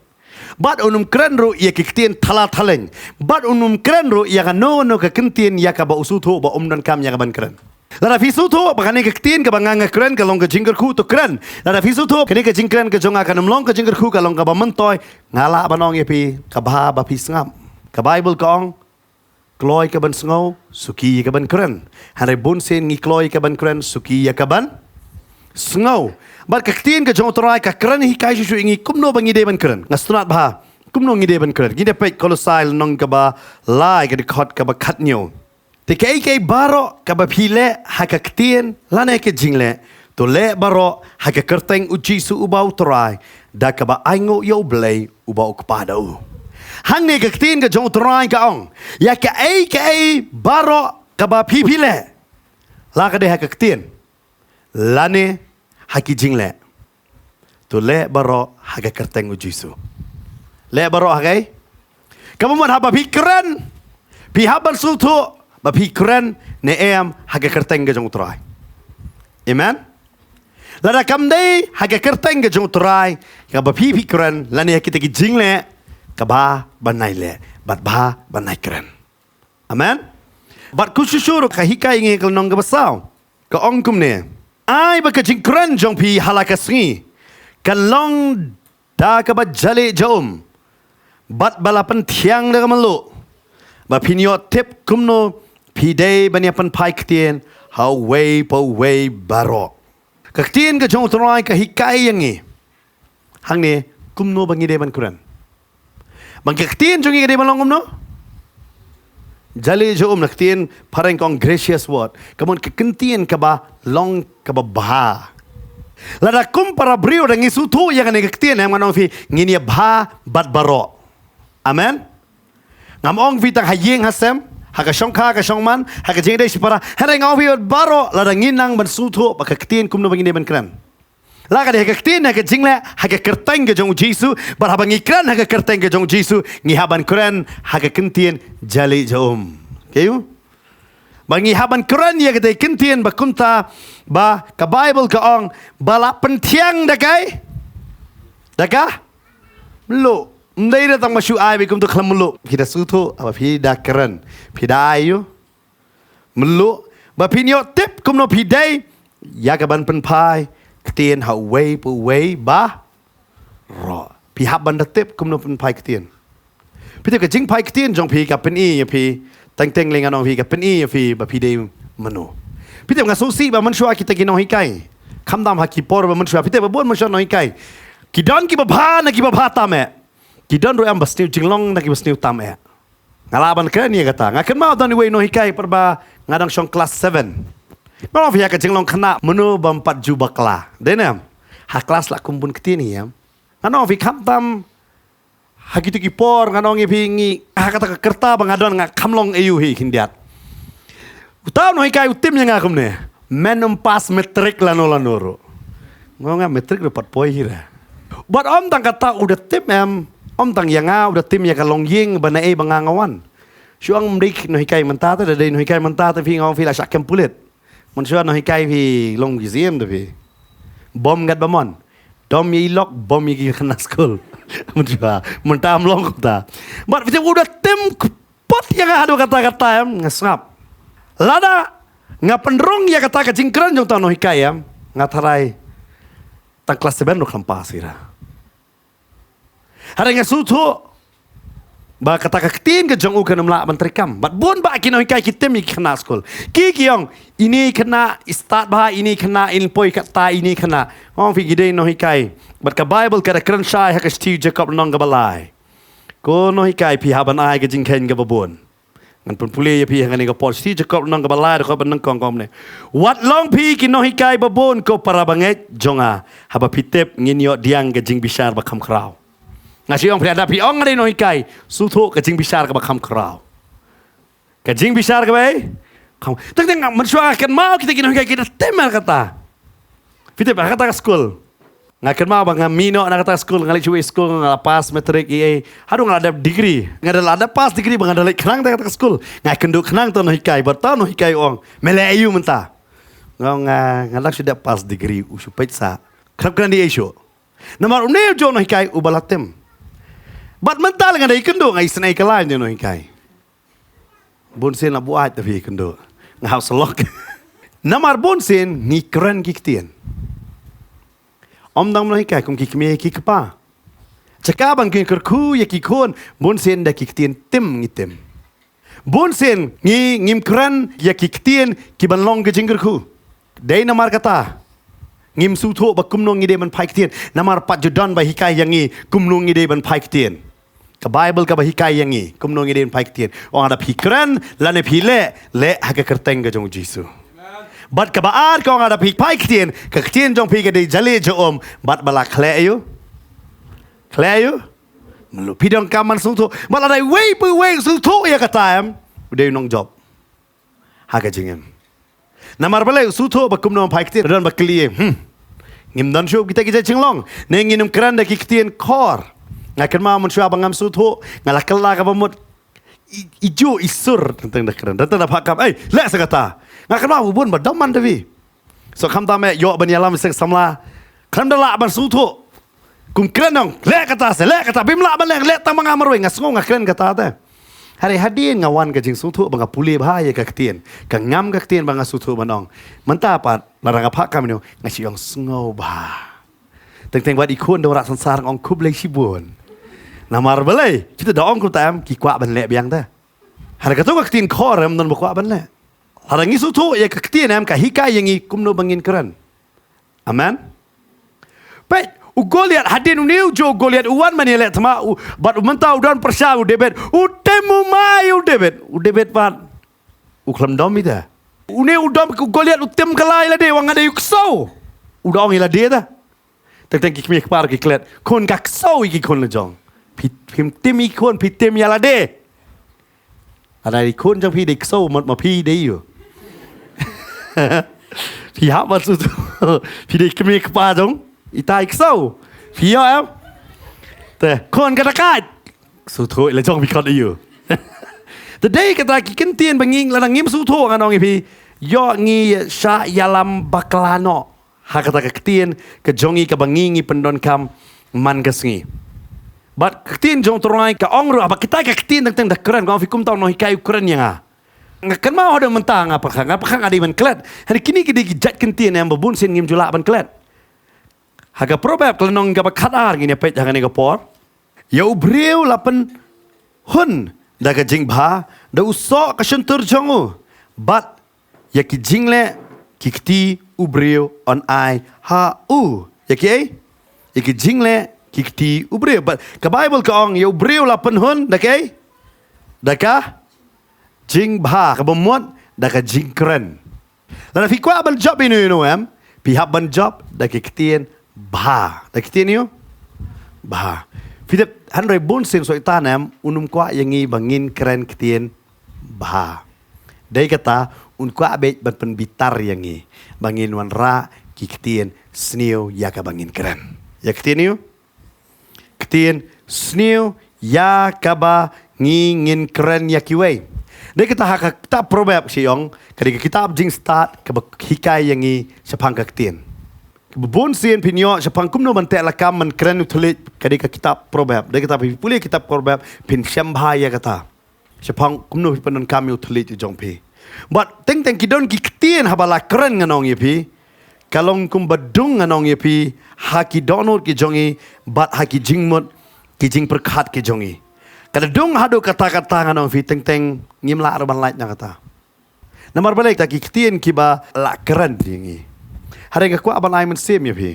Bad un ym kren ruh ïa ka ktien thala thaleng. Bad un ym kren ruh ïa kano kano ka ktien ïa kaba u sngewthuh ba um donkam ïa ka ban kren. Lada phi sngewthuh ba kane ka ktien kaba nga nga kren ka long ka jingkyrkhu, to kren. Lada phi sngewthuh kane ka jingkren ka jong nga kan ym long ka jingkyrkhu, ka long kaba myntoi, nga lah ban ong ïa phi, ka bha ba phi sngap. Ka Baibl ka ong, kloi ka ban sngew, suki ïa ka ban kren. Hynrei bun sien ngi kloi ïa ka ban kren, suki ïa ka ban sngew. Bad ka ktien ka jong U Trai ka kren hikai shuh shuh ïa ngi kumno ba ngi dei ban kren. Nga sngewtynnat bha kumno ngi dei ban kren. Ngi dei peit Kolosai lynnong kaba lai, ka dkhot kaba khathynñiew. Te kaei kaei baroh kaba phi leh ha ka ktien lane ka jingleh, to leh baroh ha ka kyrteng U Jisu uba U Trai, da kaba ainguh ïa U Blei uba U Kpa da u. Hangne ka ktien ka jong U Trai ka ong, ïa kaei kaei baroh kaba phi phi leh, la ka dei ha ka ktien lane ha ki jingleh, to leh baroh ha ka kyrteng U Jisu. Leh baroh ha kaei? Kaba mut haba phi kren, phi hap ban sngewthuh ba phi kren ne em ha ka kyrteng ka jong U Trai. Amen. Lada kam dei ha ka kyrteng ka jong U Trai kaba phi phi kren lane ha kita ki jingleh, ka bha ban ai leh bad bha ban ai kren. Amen. Bad kumjuh shuh ruh ka hikai ïa ngi ka lynnong kaba saw, ka ong kumne: Ai ba ka jingkren jong phi ha la ka sngi kan long da kaba jalieh jaum bad ba la pynthiang da ka mluh, ba phin ïoh tip kumno phi dei ban ïa pynphai ktien ha uwei pa uwei baroh. Ka ktien ka jong U Trai ka hikai ïa ngi hangne kumno ba ngi dei ban kren. Bad ka ktien jong ngi ka dei ban long kumno? Jalieh jaum, na ka ktien phareng ka ong gracious word. Ka mut ka ktien kaba long kaba bha. Lada kum para briew da ngi sngewthuh ïa kane ka ktien, em, ngan ong phi ngin ïa bha bad baroh. Amen. Ngam ong phi tang ha ïing ha sem, ha ka shongkha ka shongman, ha ka jingïadei shipara. Hynrei nga ong phi bad baroh, lada ngi nang ban sngewthuh ba ka ktien kumno ba ngi dei ban kren. La ka dei ha ka ktien, ha ka jingleh, ha ka kyrteng ka jong U Jisu, bad haba ngi kren ha ka kyrteng ka jong U Jisu, ngi hap ban kren ha ka ktien jalieh jaum. Kaei? Ba ngi hap ban kren ïa ka ktien ba kumta ba ka Baibl ka ong ba la pynthiang da kaei? Da ka mluh. Ym dei da tang ba shu ai ba kum tu khlem mluh. Phi da sngewthuh, haba phi da kren, phi da ai ïa u mluh, ba phin ïoh tip kumno phi dei ïa ka ban pynphai ktien ha uwei pa uwei baroh. Phi hap ban da tip kumno pynphai ktien. Phi tip ka jingphai ktien jong phi ka pyni ïa phi, teng teng lei ngan ong phi, ka pyni ïa phi ba phi dei mano. Phi tip, nga sngewsih ba mynshuwa kita ki nonghikai, khamtam ha ki por ba mynshuwa, phi tip ba bun mynshuwa nonghikai, ki don kiba bha na kiba bha tam eh. Ki don ruh em ba sniew jinglong na kiba sniew tam eh. Nga lah ban kren ïa kata. Nga kynmaw don iwei i nonghikai pat ba nga dang shong klas seven. Nga ong phi ha ka jinglong khynnah mano bym pat ju bakla, dei ne em? Ha klas la kum bun ktien hi em. Nga ong phi khamtam ha kito ki por, nga ong ïa phi, ngi ha kata ka rta ba nga don nga kham long aïu hi khyndiat. Uta u nonghikai u tim ïa nga kumne: Men, ym pass matric lano lano ruh. Nga ong, nga matric ruh pat poi hi re. Bad ym tang kata u da tim em, ym tang ïa nga, u da tim ïa ka longïing ba naei ba nga nga wan. Shu ong ym dei nonghikai mynta te, da dei nonghikai mynta te phi, nga ong phi la shah kem pulit. Mynshuwa nonghikai phi long ki siem te phi. Bym ngat ba mon. Dom ïa i lok, bom ïa ki khynnah skul. Mynta, mynta ym long kumta. Bad phi tip u da tim kpot ïa nga haduh katta katta em, nga sngap. Lada nga pynrung ïa kata ka jingkren jong uta u nonghikai em, nga tharai tang klas seven ruh khlem pass hi ra. Hynrei nga sngewthuh ba kata ka ktien ka jong u kan ym lah ban treikam. Bad bun bah ki nonghikai ki tim ïa ki khynnah skul. Ki ki ong, ine i khynnah i stad bha, ine i khynnah in poi katta, ine i khynnah. Nga ong phi, ngi dei nonghikai. Bad ka Baibl ka da kren shai ha ka shithi u Jakob lynnong kaba lai. Ko nonghikai, phi hap ban ai ka jingkheiñ kaba bun. Ngan pynpule ïa phi ha kane ka por, shithi u Jakob lynnong kaba lai, dkhot ba nyngkong, ka ong kumne: Wat long phi ki nonghikai ba bun, ko para bangeit jong nga. Haba phi tip, ngin ïoh pdiang ka jingbishar ba kham khraw. Nga shu ong phi, lada phi ong nga dei nonghikai, sngewthuh ka jingbishar kaba kham khraw. Ka jingbishar kaba ei? Kham. Teng teng mynshuwa nga kynmaw kita ki nonghikai ki da tim ïa kata. Phi tip, ha kata ka skul, nga kynmaw ba nga mih noh na kata ka skul, nga leit shuh skul, nga la pass matric, ei ei. Haduh nga la dep degree. Nga da la dep pass degree ba nga da leit khnang na kata ka skul. Nga kynduh khnang uta u nonghikai, bad uta u nonghikai u ong, me leh aïu mynta? Nga ong, nga, nga dang shu dep pass degree, u shu peit sa. Khlem kren ei ei shuh. Namar une u jong u nonghikai uba la tim. Bad mynta lei nga dang ïakynduh, nga isynei kylla ïa une u nonghikai. Bun sien la buaid da phi ïakynduh. Nga hap sa lok. Namar bun sien ngi kren ki ktien. Ym tang u nonghikai, kum ki kmie ki kpa. Jaka ban kyrkhu ïa ki khun, bun sien da ki ktien tim ngi tim. Bun sien ngi ngim kren ïa ki ktien ki ban long ka jingkyrkhu. Dei namar kata ngim sngewthuh ba kumno ngi dei ban phai ktien. Namar pat ju don ba hikai ïa ngi kumno ngi dei ban phai ktien. Ka Baibl kaba hikai ïa ngi kumno ngi dei ban phai ktien. Ong lada phi kren lane phi leh, leh ha ka kyrteng ka jong u Jisu. Bad kaba ar ka ong lada phi phai ktien, ka ktien jong phi ka dei jale ja um, bad ba la khleh ïa u. Khleh ïa u. Mluh phi donkam ban sngewthuh. Bad lada iwei pa iwei sngewthuh ïa kata em, u dei u nongjop ha ka jingim. Namar balei? U sngewthuh ba kumno ban phai ktien. Don ba kylli, hmm, ngim don shuh kita ki jait jinglong, ne ngin ym kren da ki ktien khor. Nga kynmaw mynshuwa ba ngam sngewthuh, nga la kylla kaba mut i, i juh i sur, teng teng da kren, teng teng da phah kam, ei, leh sa kata. Nga kynmaw ba bun ba dom man da phi. So khamtam eh ïoh ban ïalam seng samla, khlem da lah ban sngewthuh. Kum kren ong, leh kata se, leh kata, bym lah ban leh, leh tang ma nga marwei, nga sngew nga kren kata te. Hynrei hadien nga wan ka jingsngewthuh ba nga pule bha ïa ka ktien, ka ngam ka ktien ba nga sngewthuh ban ong. Mynta pat lada nga phah kam ïa u, nga shu ong sngew bha. Teng teng bad i khun da wanrah sansar, nga ong khublei shibun. Namar balei? Kita da ong kumta em, ki kwah ban leh biang te. Hynrei kato ka ktien khor em, ym don ba kwah ban leh. Lada ngi sngewthuh ïa ka ktien em, ka hikai ïa ngi kumno ba ngin kren. Amen. Peit, u Goliath, hadien une u juh u Goliath u wan ban ïaleh thma, u, bad u mynta u don pyrshah u David, u tim u mai u David, u David pat u khlem dom ïa te. Une u dom u Goliath u tim kylla ïa lade, u ong nga dei u ksew. U da ong ïa lade te. Teng teng ki kmie kpa ki klet, khun ka ksew ïa ki khun la jong. Phi, phim tim ïa ki khun, phi tim ïa lade. Lada i khun jong phi dei ksew, mut ma phi dei ïa u. Phi hap ban sngewthuh. Phi dei kmie kpa jong ita i ksew. Phi ïoh em? Te khun ka dakaid, sngewthuh ïa la jong phi khot ïa u. Te dei kata ki ktien ba ngi, lada ngim sngewthuh, ngan ong ïa phi, ïoh ngi shah ïalam bakla noh ha kata ka ktien ka jong ngi kaba ngi ngi pyndonkam man ka sngi. Bad ka ktien jong u Trai ka ong ruh, haba kita ka ktien teng teng da kren, ka ong phi kumta u nonghikai u kren ïa nga. Nga kynmaw haduh mynta nga pyrkhat, nga pyrkhat nga dei ban klet. Hynrei kine ki dei ki jait ktien em ba bun sien ngim ju lah ban klet. Ha ka Proverb ka lynnong kaba khatar ngin ïa peit ha kane ka por. Ïa u briew la pynhun da ka jingbha, da u soh ka shyntur jong u. Bad ïa ki jingleh ki kti u briew yn ai ha u. Ïa ki ei? Ïa ki jingleh ki kti u briew. Bad ka Baibl ka ong ïa u briew la pynhun da ka ei? Da ka jingbha, kaba mut da ka jingkren. Lada phi kwah ban jop ïa uno uno em, phi hap ban jop da ki ktien bha. Da ki ktien ïa u? Bha. Phi tip, hynrei bun sien Soitan em, un ym kwah ïa ngi ba ngin kren ktien bha. Dei kata, un kwah beit ban pynbitar ïa ngi ba ngin wanrah ki ktien sniew ïa kaba ngin kren. Ïa ktien ïa u? Ktien sniew ïa kaba ngi ngin kren ïa kiwei. Dei kata ha ka kitab Proverb sha ïong, ka dei ka kitab jingstad kaba hikai ïa ngi shaphang ka ktien. Kaba bun sien phin ïoh shaphang kumno ban teh lakam ban kren u thylliej, ka dei ka kitab Proverb. Dei kata phi pule kitab Proverb phin shem bha ïa kata. Shaphang kumno phi pyndonkam ïa u thylliej u jong phi. Bad teng teng ki don ki ktien haba la kren ngan ong ïa phi, ka long kumba dung ngan ong ïa phi, ha ki dohnud ki jong ngi, bad ha ki jingmut, ki jingpyrkhat ki jong ngi. Ka da dung haduh katta katta ngan ong ïa phi teng teng ngim lah ruh ban lait na kata. Namar balei? Kita ki ktien kiba la kren ïa ngi. Hynrei nga kwah ban ai mynsiem ïa phi.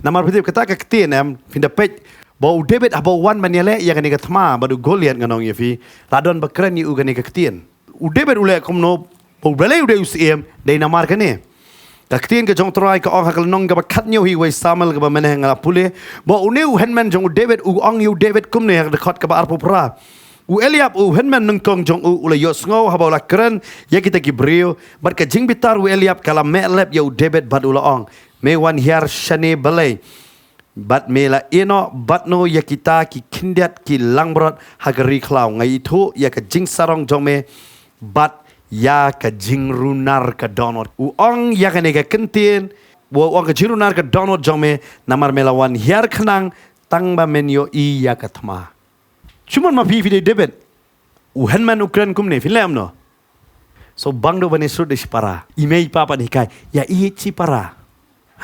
Namar phi tip kata ka ktien em, phin da peit ba u David haba u wan ban ïaleh ïa kane ka thma bad u Goliath ngan ong ïa phi, la don ba kren ïa u kane ka ktien. U David u leh kumno, ba u balei u dei u syiem, dei namar kane. Ka ktien ka jong u Trai ka ong ha ka lynnong kaba khathynñiew hi wei Samuel kaba mynne nga la pule, ba une u hynmen jong u David u ong ïa u David kumne ha ka dkhot kaba arphew phra. U Eliab u hynmen nyngkong jong u u la ïohsngew haba u la kren ïa kita ki briew, bad ka jingbitar u Eliab ka la meh lep ïa u David bad u la ong, me wan hiar shane balei? Bad me la ïehnoh bad no ïa kita ki khyndiat ki langbrot ha ka ri khlaw? Nga ithuh ïa ka jingsarong jong me bad ïa ka jingrunar ka dohnud. U ong ïa kane ka kyntien, u ong ka jingrunar ka dohnud jong me, namar me la wan hiar khnang tang ba men ïohi ïa ka thma. Shu mon ma phi, phi dei David, u hynmen u kren kumne, phin leh em no? So bang do ban ïasyrut da shipara. I mei i pa pat hikai ïa i shipara.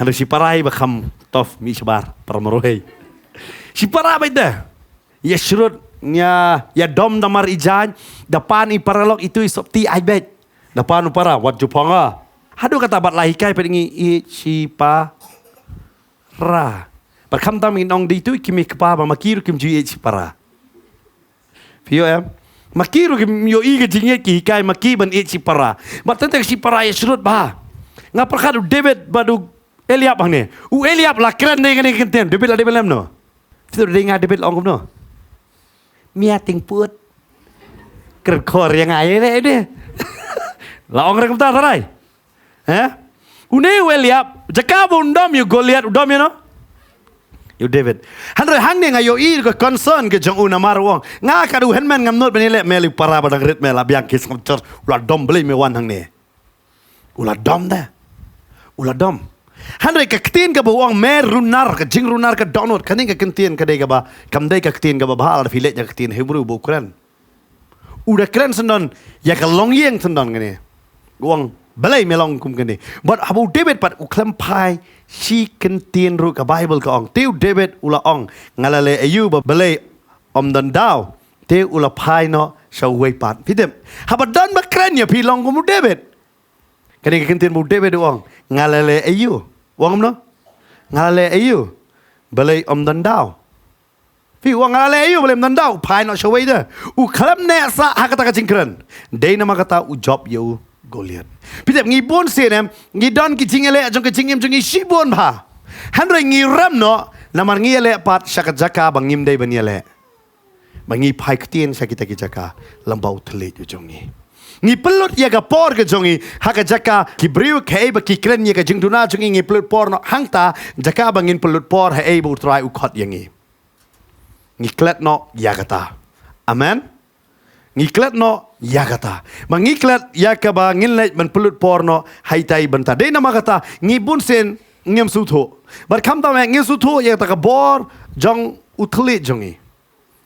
Hynrei shipara hi ba kham tough, mih shabar, para marwei. Shipara beit de. Ïa shrut, ïa, ïa dom da mar i jaiñ, da pan i paralok itu i sopti ai beit. Da pan u para, wat ju phong a. Haduh kata bad la hikai pat ngi i shipara. Bad khamtam ngin ong di tu ki mih kpa ba ma ki ruh kim ju i shipara. Phi ïoh em? Ma ki ruh kim ïoh i ka jingïeit ki hikai ma ki ban i shipara. Bad tang tang shipara ïa shrut ba. Nga pyrkhat u David bad u Eliab hangne. U Eliab la kren dei kane ka ktien. David la dei ban lem no. Phi dei nga David la ong kumno. Mia ting put. Kren khor ïa nga ïa ne ne. La ong re kumta tharai. Eh? Une u Eliab, jaka ba un dom ïa u Goliath, u dom ïa no? Ïa u David. Hynrei hangne nga ïoh i ka concern ka jong u namar u ong. Nga ka du hynmen ngam nud ban ïaleh mel u para ba dang rit me la biang ki sngap jor. U la dom Blei me wan hangne. U la dom de. U la dom. Hynrei ka ktien kaba u ong me runar, ka jingrunar ka dohnud, kane ka ktien ka dei kaba, kam dei ka ktien kaba bha, la phi leit ïa ka ktien Hebrew ba u kren. U da kren syndon ïa ka longïing syndon kane. U ong balei me long kum kane. Bad haba u David pat u khlem phai shi kyntien ruh ka Bible ka ong. Te u David u la ong nga la leh aïu ba balei ym don daw. Te u la phai noh sha uwei pat. Phi tip. Haba don ba kren ïa phi long kum u David. Kane ka kyntien ba u David u ong nga la leh aïu. U ong kumno? Nga la leh aïu. Balei ym don daw. Phi u ong nga la leh aïu balei ym don daw, phai noh sha uwei de. U khlem neh sah ha kata ka jingkren. Dei namar kata u jop ïa u Goliath. Phi tip ngi bun sien em, ngi don ki jingïaleh jong ka jingim jong ngi shibun bha. Hynrei ngi rem noh, namar ngi ïaleh pat sha ka jaka ba ngim dei ban ïaleh. Ba ngi phai ktien sha kita ki jaka, lem bad u thylliej u jong ngi. Ngi pynlut ïa ka por ka jong ngi, ha ka jaka, ki briew kaei ba ki kren ïa ka jingduna jong ngi, ngi pynlut por noh hangta, jaka ba ngin pynlut por haei ba u Trai u khot ïa ngi. Ngi klet noh ïa kata. Amen. Ngi klet noh ïa kata. Ba ngi klet ïa kaba ngin leit ban pynlut por noh ha itai i bynta. Dei namar kata ngi bun sien ngim sngewthuh. Bad khamtam eh ngim sngewthuh ïa kata ka bor jong u thylliej jong ngi.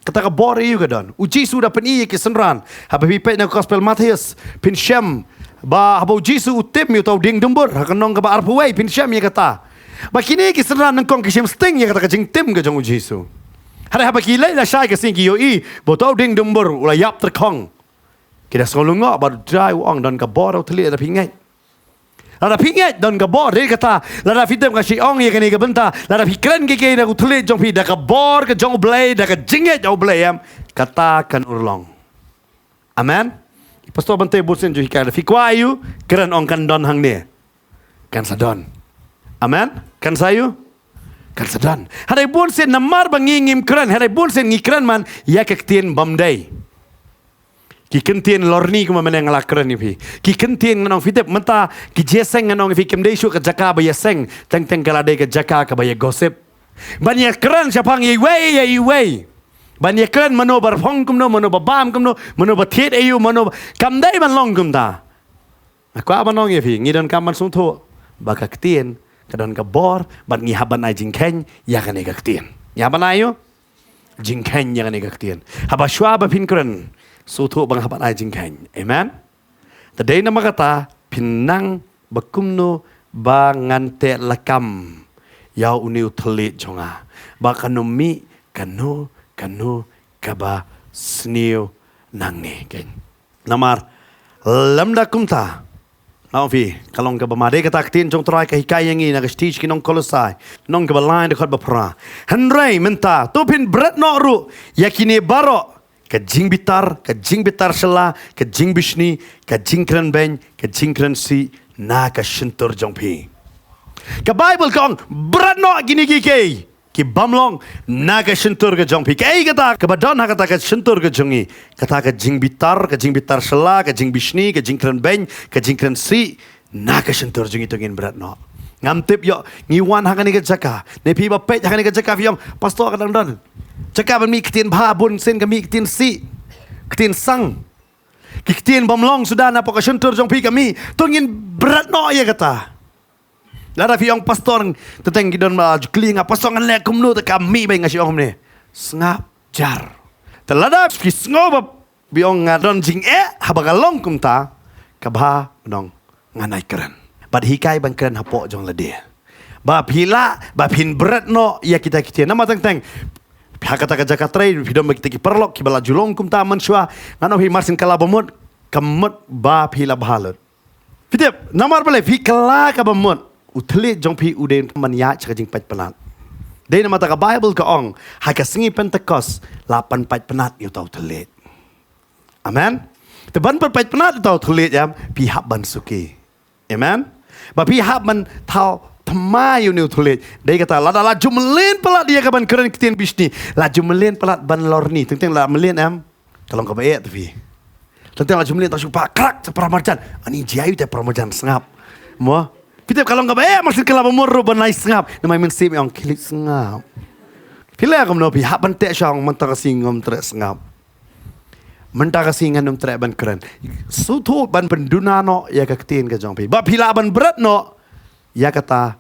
Kata ka bor aïu ka don. U Jisu da pyni ïa ki synran. Haba phi peit na gospel Mathaios phin shem ba haba u Jisu u tim ïa uta u dieng dumbur ha ka lynnong kaba arphew wei phin shem ïa kata. Ba kine ki synran nyngkong ki shem sting ïa kata ka jingtim ka jong u Jisu. Hynrei haba ki leit lashai ka sngi ki ïohi ba uta u dieng dumbur u la ïap tyrkhong. Ki da sngew lyngngoh bad u Trai u ong don ka bor u thylliej lada phi ngeit. Lada phi ngeit don ka bor, dei kata, lada phi tip nga shu ong ïa kane ka bynta, lada phi kren kiei kiei na u thylliej jong phi da ka bor ka jong u Blei, da ka jingngeit jong u Blei em, kata kan urlong. Amen. Pastor Bante bun sien ju hikai, lada phi kwah aïu, kren ong kan don hangne. Kan sa don. Amen. Kan sa aïu? Kan sa don. Hynrei bun sien namar ba ngi ngim kren, hynrei bun sien ngi kren man ïa ka ktien bym dei. Ki kyntien lorni kumba mynne nga la kren ïa phi. Ki kyntien ngan ong phi tip mynta ki jingïaseng ngan ong ïa phi kim dei shuh ka jaka ba ïaseng, teng teng ka la dei ka jaka kaba ïa gossip. Ban ïa kren shaphang ïa iwei ïa iwei. Ban ïa kren mano ba phong kumno, mano ba bam kumno, mano ba thied aïu, mano ba, kam dei ban long kumta. Nga kwah ban ong ïa phi, ngi donkam ban sngewthuh ba ka ktien ka don ka bor bad ngi hap ban ai jingkheiñ ïa kane ka ktien. Ngi hap ban ai ïa u jingkheiñ ïa kane ka ktien. Haba shuwa ba phin kren, sngewthuh ba nga hap ban ai jingkheiñ. Amen. Te dei namar kata phin nang ba kumno ba ngan teh lakam ïa une u thylliej jong nga. Ba kan ym mih kano kano kaba sniew nangne keiñ. Namar lymda kumta. Nga ong phi, ka long kaba ma dei kata ka ktien jong u Trai ka hikai ïa ngi na ka shithi sha ki nong Kolosai, lynnong kaba lai dkhot ba phra. Hynrei mynta to phin bret noh ruh ïa kine baroh, ka jingbitar, ka jingbitar shylla, ka jingbishni, ka jingkren beiñ, ka jingkren sih na ka shyntur jong phi. Ka Baibl ka ong bret noh kine kiei kiei ki bym long na ka shyntur ka jong phi. Kaei kata kaba don ha kata ka shyntur ka jong ngi? Kata ka jingbitar, ka jingbitar shylla, ka jingbishni, ka jingkren beiñ, ka jingkren sih na ka shyntur jong ngi, to ngin bret noh. Ngam tip ïoh ngi wan ha kane ka jaka, ne phi ba peit ha kane ka jaka phi ong, Pastor, ka dang don jaka ban mih ktien bha, bun sien ka mih ktien sih, ktien sang. Ki ktien bym long suda na pdeng ka shyntur jong phi ka mih. To ngin bret noh ïa kata. Lada phi ong, Pastor, te teng ki don ba ju kylli nga, Pastor, ngan leh kumno te kam mih bha? Nga shu ong kumne, sngap jar. Te lada phi sngew ba phi ong nga don jingeh haba ka long kumta, kaba bha ban ong ngan ai kren. Bad hikai ban kren hapoh jong lade. Ba phi lah ba phin bret noh ïa kita ki ktien. Namar teng teng Ha kata ka jaka trei, phi don bad kita ki paralok kiba la ju long kumta mynshuwa. Ngan ong ïa phi, mar syn kylla ba mut, ka mut ba phi la bha lut. Phi tip, namar balei? Phi kylla kaba mut, u thylliej jong phi u dei ban ïaid sha ka jingpait pynat. Dei namar kata ka Baibl ka ong, ha ka sngi Pentekost la pynpait pynat ïa uta u thylliej. Amen. Te ban pynpait pynat ïa uta u thylliej, em, phi hap ban suki. Amen. Ba phi hap ban thaw thymmai ïa une u thylliej. Dei kata, lada la ju mlien palat ïa ka ban kren ktien bishni, la ju mlien palat ban lorni. Teng teng la mlien, em, ka long kaba eh te phi. Teng teng la ju mlien, tang shu pah krak sa para marjan. Ani jia ïa uta para marjan, sngap. Mo. Phi tip, ka long kaba eh, mar syn kylla ba mut ruh ban ai sngap. Namar mynsiem ong khie leit sngap. Phi leh kumno? Phi hap ban teh shong, mynta ka sngi ngam treh sngap. Mynta ka sngi ngan ym treh ban kren. Sngewthuh ban pynduna noh ïa ka ktien ka jong phi. Ba phi lah ban bret noh ïa kata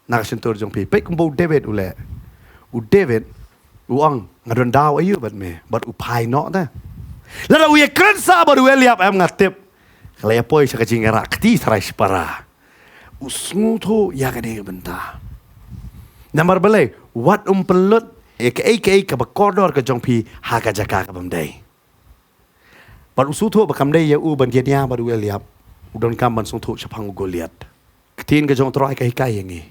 na ka shyntur jong phi. Peit kumba u David u leh. U David u ong, nga don daw aïu bad me, bad u phai noh te. Lada u ïakren sa bad u Eliab, em, nga tip ka la ïa poi sha ka jingïarap kti tharai shipara. U sngewthuh ïa kane ka bynta. Namar balei? Wat ym pynlut ïa kaei kaei kaba kordor ka jong phi ha ka jaka ka bym dei. Bad u sngewthuh ba kam dei ïa u ban ïania bad u Eliab. U donkam ban sngewthuh shaphang u Goliath. Ktien ka jong u Trai ka hikai ïa ngi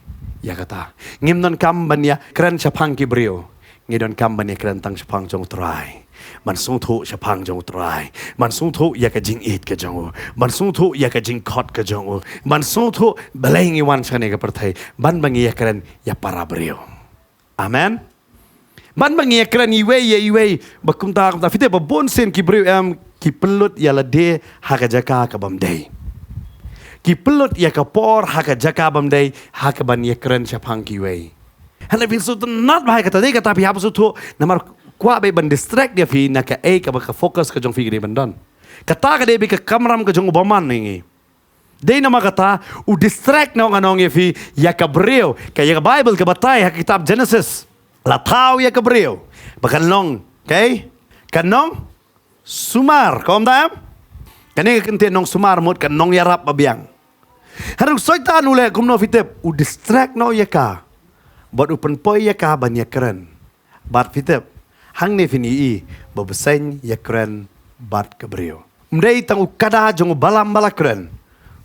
ïa kata. Ngim donkam ban ïakren shaphang ki briew. Ngi donkam ban ïakren tang shaphang jong u Trai. Ban sngewthuh shaphang jong u Trai. Ban sngewthuh ïa ka jingïeit ka jong u. Ban sngewthuh ïa ka jingkhot ka jong u. Ban sngewthuh balei ngi wan shane ka pyrthei. Ban ba ngi ïakren ïa para briew. Amen. Ban ba ngi ïakren iwei ïa iwei ba kumta kumta. Phi tip, ba bun sien ki briew, em, ki pynlut ïa lade ha ka jaka ka bym dei. Ki pynlut ïa ka por ha ka jaka bym dei, ha kaban ïakren shaphang kiwei. Hynrei phin sngewtynnat bha ïa kata, dei kata phi hap sngewthuh, namar kwah beit ban distract ïa phi na kaei kaba ka focus ka jong phi ka dei ban don. Kata ka dei beit ka kamram ka jong u bymman ïa ngi. Dei namar kata u distract noh, ngan ong ïa phi, ïa ka briew. Ka, ïa ka Baibl ka batai ha ka kitab Genesis. La thaw ïa ka briew ba kan long, okay? Kan long sumar, kumta, em? Kane ka kyntien nongsumar mut kan nongïarap ba biang. Hynrei u Soitan u leh kumno, phi tip? U distract noh ïa ka. Bad u pynpoi ïa ka ban ïakren. Bad phi tip, hangne phin ïohi ba u bseiñ u ïakren bad ka briew. Ym dei tang u kada jong u Balam ba la kren.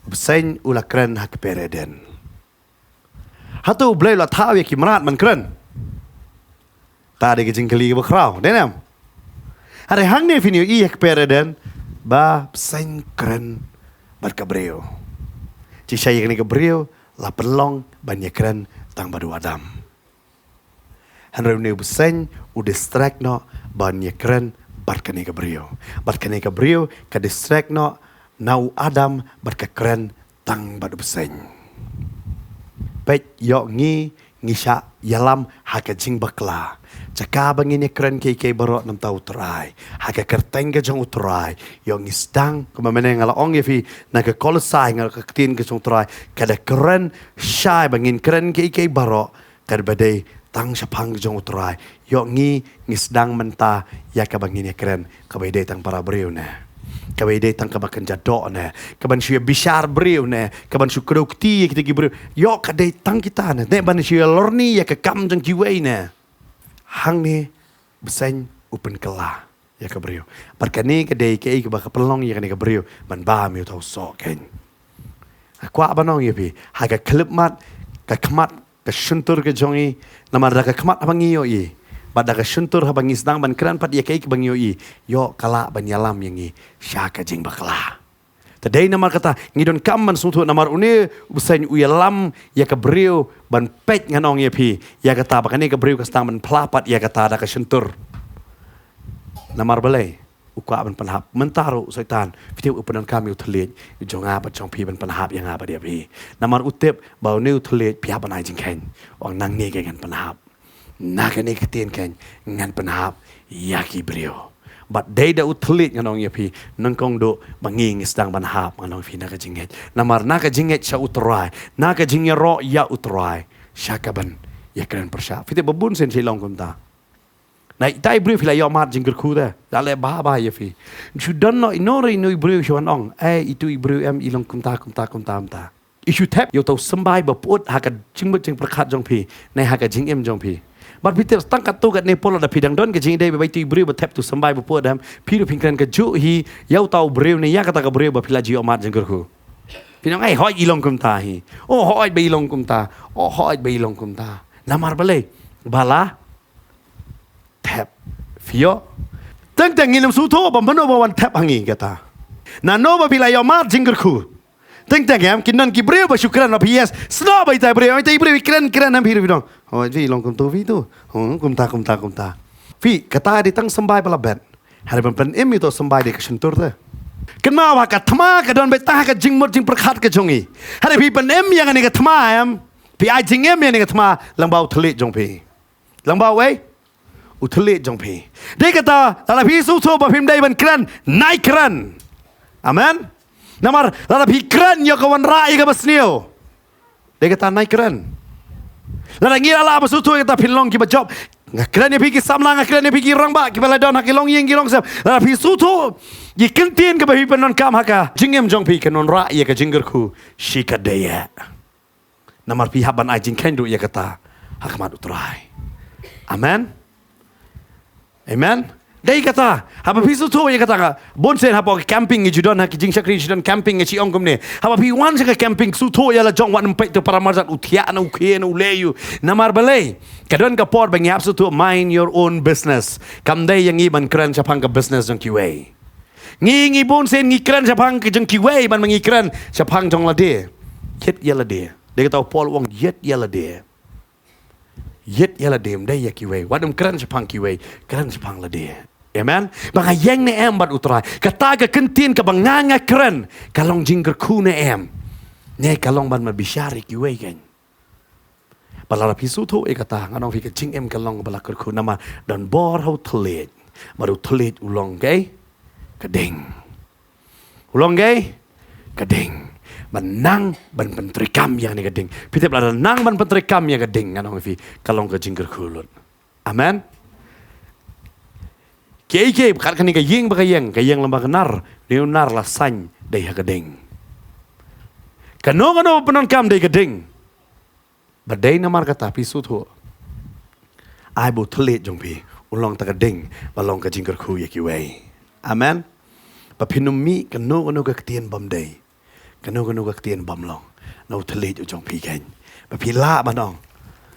U bseiñ u la kren ha ka kper Eden. Hato U Blei u la thaw ïa ki mrad ban kren? Ta dei ka jingkylli kaba khraw, dei ne em? Hynrei hangne phin ïohi ha ka kper Eden ba u bseiñ u kren bad ka briew. Shisha ïa kane ka briew la pynlong ban ïakren tang bad u Adam. Hynrei une u bseiñ u distract noh ban ïakren bad kane ka briew. Bad kane ka briew ka distract noh na u Adam bad ka kren tang bad u bseiñ. Peit, ïoh ngi, ngi shah ïalam ha ka jingbakla. Jaka ba ngin ïakren kiei kiei baroh na bynta u Trai, ha ka kyrteng ka jong u Trai, ïoh ngi sdang, kumba mynne nga la ong ïa phi, na ka Kolosai, na ka ktien ka jong u Trai, ka da kren shai ba ngin kren kiei kiei baroh, kaba dei tang shaphang ka jong u Trai. Ïoh ngi, ngi sdang mynta ïa kaba ngin ïakren, kaba dei tang para briew ne, kaba dei tang kaba kynja doh ne, kaban shu ïa bishar briew ne, kaban shu kdew kti ïa kita ki briew. Ïoh ka dei tang kita ne, ne ban shu ïa lorni ïa ka kam jong kiwei ne. Hangne u bseiñ u pynkylla ïa ka briew. Bad kane ka dei kaei kaba ka pynlong ïa kane ka briew ban bam ïa uta u soh keiñ. Nga kwah ban ong ïa phi, ha ka khyllipmat, ka khmat, ka shyntur ka jong ngi, namar da ka khmat haba ngi ïohi, bad da ka shyntur haba ngi sdang ban kren pat ïa kaei kaba ngi ïohi, ïoh ka lah ban ïalam ïa ngi sha ka jingbakla. Te dei namar kata ngi donkam ban sngewthuh, namar une u bseiñ u ïalam ïa ka briew ban peit, ngan ong ïa phi, ïa kata ba kane ka briew ka sdang ban phla pat ïa kata da ka shyntur. Namar balei? U kwah ban pynhap. Mynta ruh u Soitan, phi tip, u pyndonkam ïa u thylliej jong nga bad jong phi ban pynhap ïa nga bad ïa phi. Namar u tip ba une u thylliej phi hap ban ai jingkheiñ. U ong nangne keiñ ngan pynhap. Na kane ka ktien keiñ ngan pynhap ïa ki briew. Bad dei da u thylliej, ngan ong ïa phi, nyngkong duh ba ngi ngi sdang ban hap, ngan ong ïa phi, na ka jingngeit. Namar na ka jingngeit sha u Trai, na ka jingïaroh ïa u Trai, sha kaban ïakren pyrshah. Phi tip, ba bun sien shu long kumta. Na ita i briew phi la ïoh mad jingkyrkhu te, la leh bha bha ïa phi. Shu don noh ino re ino i briew shu wan ong, eh, itu i briew em i long kumta kumta kumta kumta. I shu thep ïa uta u symbai ba pyut ha ka jingmut jingpyrkhat jong phi, ne ha ka jingim jong phi. Bad phi tip tang katto katne por lada phi dang don ka jingïadei bad uto u briew ba thep uto u symbai ba pud, em, phi ruh phin kren kajuh hi ïa uto u briew ne ïa kata ka briew ba phi la ju ïohmad jingkyrkhu. Phin ong, "Ei, hooid i long kumta hi. Oh, hooid ba i long kumta. Oh, hooid ba i long kumta." Namar balei? Ba la thep. Phi ïoh? Teng teng ngin ym sngewthuh ba mano ba wan thep ha ngi kata. Nano ba phi la ïohmad jingkyrkhu. Teng teng, em, kin don ki briew ba shu kren, ba phi ïasnoh ba ita i briew, ita i briew i kren kren, em, phi ruh phi ong, "Oh, i long kumto phi tu. Oh, kumta, kumta, kumta." Phi, kata dei tang symbai ba la bet. Hynrei ban pynim ïa uto u symbai dei ka shyntur te. Kynmaw ba ka thma ka don beit tang ha ka jingmut jingpyrkhat ka jong ngi. Hynrei phi pynim ïa kane ka thma, em, phi ai jingim ïa kane ka thma lyngba u thylliej jong phi. Lyngba uei? U thylliej jong phi. Dei kata, lada phi sngewthuh ba phim dei ban kren, nai kren. Amen. Namar lada phi kren ïoh ka wanrah ïa kaba sniew. Dei kata, nai kren. Lada ngi la lah ban sngewthuh ïa kata, phin long kiba jop. Nga kren ïa phi ki samla, nga kren ïa phi ki rangbah kiba la don ha ki longïing ki longsem. Lada phi sngewthuh ïa ka ktien kaba phi pyndonkam ha ka jingim jong phi, kan wanrah ïa ka jingkyrkhu shikatdei. Namar phi hap ban ai jingkheiñ ruh ïa kata ha khmat u Trai. Amen. Amen. Dei kata, haba phi sngewthuh ïa kata, nga bun sien hapoh ka camping ngi ju don ha ki jingshakri, ju don camping, ngi ju ong kumne. Haba phi wan sha ka camping, sngewthuh ïa la jong, wat nym peit to para marjan, u thiah na u khie na u leh ïa u. Namar balei? Ka don ka por ba ngi hap sngewthuh, mind your own business. Kam dei ïa ngi ban kren shaphang ka business jong kiwei. Ngi, ngi bun sien ngi kren shaphang ka jong kiwei ban ma ngi kren shaphang jong lade. Ïit ïa lade. Dei kata u Paul u ong, ïit ïa lade. Ïit ïa lade, ym dei ïa kiwei. Wat nym kren shaphang kiwei, kren shaphang lade. Amen. Ba nga ïeng ne em bad u Trai? Kata ka ktien kaba nga nga kren, ka long jingkyrkhu ne em? Ne ka long ban ma bishar ïa kiwei kein? Ba lada phi sngewthuh ïa kata, ngan ong ïa phi, ka jingim ka long ba la kyrkhu namar don bor ha u thylliej. Bad u thylliej u long kaei? Ka ding. U long kaei? Ka ding. Ban nang ban pyntreikam ïa kane ka ding. Phi tip lada nang ban pyntreikam ïa ka ding, ngan ong ïa phi, ka long ka jingkyrkhu lut. Amen. Kiei kiei, kat kane ka ïing ba ka ïeng, ka ïeng lem bad ka nar, une u nar la saiñ dei ha ka ding. Kano kano ba pyndonkam dei ka ding. Ba dei namar kata phi sngewthuh, ai ba u thylliej jong phi un long ta ka ding ba long ka jingkyrkhu ïa kiwei. Amen. Ba phin ym mih kano kano ka ktien bym dei, kano kano ka ktien bym long na u thylliej u jong phi kein. Ba phi lah ban ong,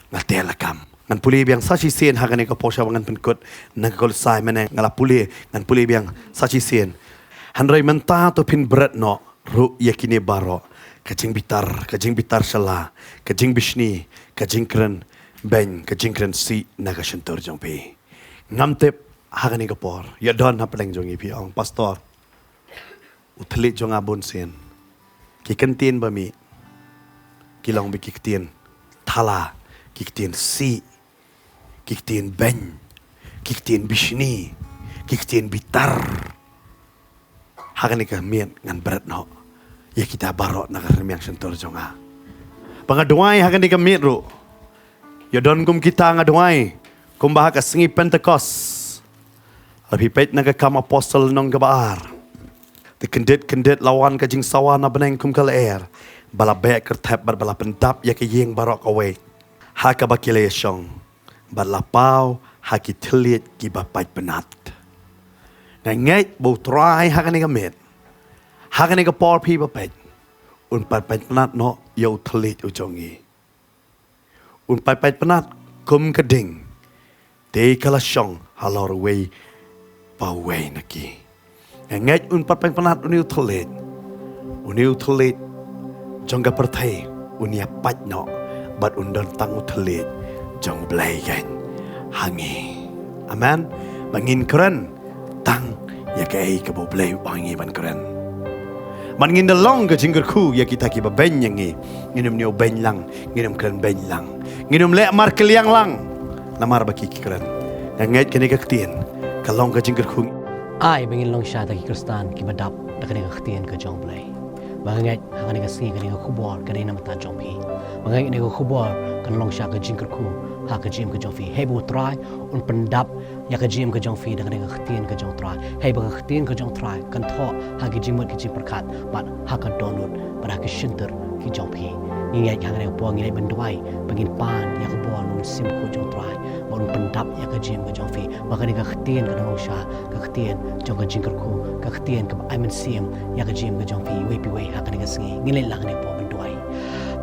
nga teh lakam. Ngan pule biang sa shisien ha kane ka por sha ba ngan pynkut na ka Kolosai, mynne nga la pule, ngan pule biang sa shisien. Hynrei mynta to phin bret noh ruh ïa kine baroh, ka jingbitar, ka jingbitar shala, ka jingbishni, ka jingkren beiñ, ka jingkren sih na ka shyntur jong phi. Ngam tip ha kane ka por, ïa don hapdeng jong ngi phi ong, Pastor, u thylliej jong nga bun sien, ki ktien ba mih ki long beit ki ktien thala, ki ktien sih, ki ktien beiñ, ki ktien bishni, ki ktien bitar. Ha kane ka miet ngan bret noh ïa kita baroh na ka rmiang shyntur jong nga. Ba nga duwai ha kane ka miet ruh, ïa don kum kita nga duwai, kumba ha ka sngi Pentekost. Lada phi peit na ka Kam Apostol lynnong kaba ar. Te kyndit kyndit la wan ka jingsawa na bneng kum ka lyer, ba la beh kyrthep bad ba la pyndap ïa ka ïing baroh kawei ha kaba ki la ïashong, bad la paw ha ki thylliej kiba paidbynat. Nga ngeit ba u Trai ha kane ka miet, ha kane ka por phi ba peit, un paidbynat noh ïa u thylliej u jong ngi. Un paidbynat kum ka ding, te ka la shong halor uwei pa uwei na ki. Nga ngeit un paidbynat une u thylliej, une u thylliej jong ka pyrthei un ïa pait noh, bad un don tang u thylliej jong u Blei kein ha ngi. Amen. Ba ngin kren tang ïa kaei kaba u Blei u ong ïa ngi ban kren. Bad ngin da long ka jingkyrkhu ïa kita kiba beiñ ïa ngi. Ngin ym ñiew beiñ lang, ngin ym kren beiñ lang, ngin ym leh markylliang lang. Namar ba ki kren. Nga ngeit kane ka ktien ka long ka jingkyrkhu. Ai ba ngin long shisha ki Khristan kiba dap da kane ka ktien ka jong u Blei. Ba nga ngeit ha kane ka sngi kane ka khubor ka dei na ka bynta jong phi. Ba nga ngeit kane ka khubor kan long shisha ka jingkyrkhu ha ka jingim ka jong phi. Hei ba u Trai un pyndap ïa ka jingim ka jong phi da kane ka ktien ka jong u Trai. Hei ba ka ktien ka jong u Trai kan thoh ha ki jingmut ki jingpyrkhat, bad ha ka dohnud, bad ha ki shyntur ki jong phi. Ngi ngeit ha kane ka por, ngi ngeit ban duwai ba ngin pan ïa ka bor Mynsiem Bakhuid jong U Trai, ba un pyndap ïa ka jingim ka jong phi, ba kane ka ktien kan long sha ka ktien jong ka jingkyrkhu, ka ktien kaba ai mynsiem ïa ka jingim ka jong phi iwei pa iwei ha kane ka sngi. Ngin leit lang ha kane ka por ban duwai.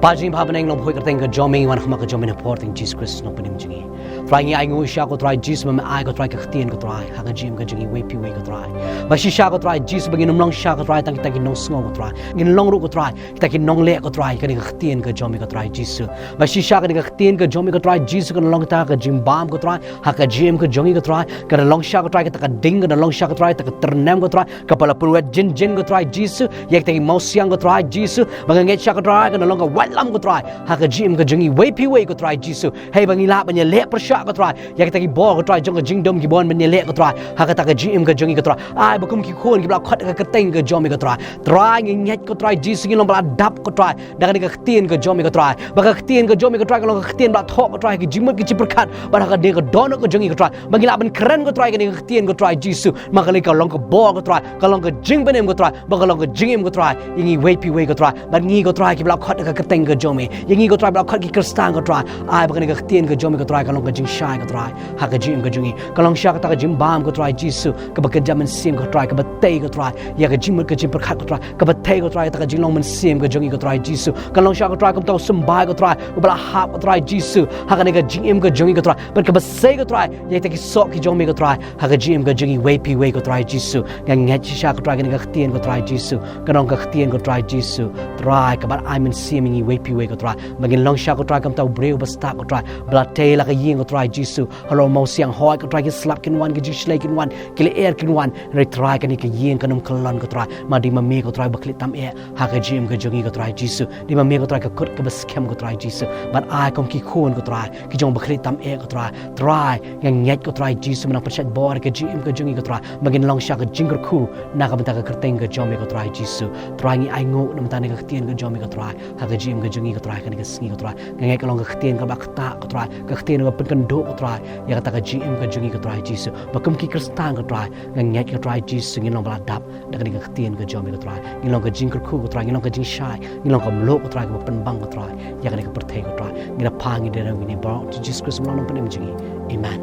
Pa jong ngi ba ha bneng, Nongpynïaid kyrteng ka jong me, ngi wan ha khmat ka jong me na ka por kyrteng Jisu Khrist, Nongpynim jong ngi. Trai, ngi ainguh shisha ko Trai Jisu ba me ai ko Trai ka ktien ko Trai ha ka jingim ka jong ngi iwei pa iwei ko Trai. Ba shisha ko Trai Jisu ba ngin ym long shisha ko Trai tang kita ki nongsngew ko Trai, ngin long ruh ko Trai kita ki nongleh ko Trai ïa kane ka ktien ka jong me ko Trai Jisu. Ba shisha kane ka ktien ka jong me ko Trai Jisu kan long kita ka jingbam ko Trai ha ka jingim ka jong ngi ko Trai, kan long shisha ko Trai kita ka ding, kan long shisha ko Trai kita ka tyrnem ko Trai, kaba la pynwet jynjynjar ko Trai Jisu ïa kita ki mawsiang ko Trai Jisu. Ba nga ngeit shisha ko Trai kan long ka waitlam ko Trai ha ka jingim ka jong ngi iwei pa iwei ko Trai Jisu. Hei ba ngi lah ban ïaleh pyrshah ko Trai ïa kita ki bor ko Trai jong ka jingdum kiba wan ban ïaleh ko Trai ha kata ka jingim ka jong ngi ko Trai. Ai ba kum ki khun kiba la khot ha ka kyrteng ka jong me ko Trai, Trai ngi ngeit ko Trai Jisu ngin long ba la dap ko Trai da kane ka ktien ka jong me ko Trai. Ba ka ktien ka jong me ko Trai kan long ka ktien ba la thoh ko Trai ha ki jingmut ki jingpyrkhat bad ha kane ka dohnud ka jong ngi ko Trai. Ba ngi lah ban kren ko Trai kane ka ktien ko Trai Jisu, ba ka long ka bor ko Trai, ka long ka jingpynim ko Trai, ba ka long ka jingim ko Trai ïa ngi iwei pa iwei ko Trai. Bad ngi ko Trai kiba la khot ha ka kyrteng ka jong me, ïa ngi ko Trai ba la khot ki Khristan ko Trai, ai ba kane ka ktien ka jong me ko Trai kan long ka jingshai ko Trai ha ka jingim ka jong ngi. Kan long shisha kata ka jingbam ko Trai Jisu kaba kynja mynsiem ko Trai, kaba tei ko Trai ïa ka jingmut ka jingpyrkhat ko Trai, kaba tei ko Trai ïa kata ka jinglong mynsiem ka jong ngi ko Trai Jisu. Kan long shisha ko Trai kum uta u symbai ko Trai uba la hap ko Trai Jisu ha kane ka jingim ka jong ngi ko Trai, bad kaba sei ko Trai ïa kita ki soh ki jong me ko Trai ha ka jingim ka jong ngi iwei pa iwei ko Trai Jisu. Nga ngeit shisha ko Trai kane ka ktien ko Trai Jisu kan long ka ktien ko Trai Jisu, Trai kaba ai mynsiem ïa ngi iwei pa iwei ko Trai, ba ngin long shisha ko Trai kum uta u briew uba stad ko Trai, ba la tei la ka ïing ko Trai Jisu halor u mawsiang. Hooid ko Trai ki slap kin wan, ki jingshlei kin wan, ki lyer kin wan, hynrei Trai kane ka ïing kan ym kyllon ko Trai, ma dei ma me ko Trai ba khlieh tam eh ha ka jingim ka jong ngi ko Trai Jisu. Dei ma me ko Trai ka kut kaba skhem ko Trai Jisu. Bad ai kum ki khun ko Trai ki jong ba khlieh tam eh ko Trai, Trai nga ngeit ko Trai Jisu me nang pynshait bor ïa ka jingim ka jong ngi ko Trai, ba ngin long shisha ka jingkyrkhu na ka bynta ka kyrteng ka jong me ko Trai Jisu. Trai ngi ainguh na ka bynta kane ka ktien ka jong me ko Trai ha ka jingim ka jong ngi ko Trai kane ka sngi ko Trai. Nga ngeit ka long ka ktien kaba ktah ko Trai, ka ktien kaba pynkynduh ko Trai ïa kata ka jingim ka jong ngi ko Trai Jisu. Ba kum ki Khristan ko Trai, nga ngeit ko Trai Jisu ngin long ba la dap da kane ka ktien ka jong me ko Trai. Ngin long ka jingkyrkhu ko Trai, ngin long ka jingshai, ngin long ka mluh ko Trai kaba pynbang ko Trai ïa kane ka pyrthei ko Trai. Ngi da phang, ngi da rem, ngi da baroh ha u Jisu Khrist u Nongpynim jong ngi. Amen.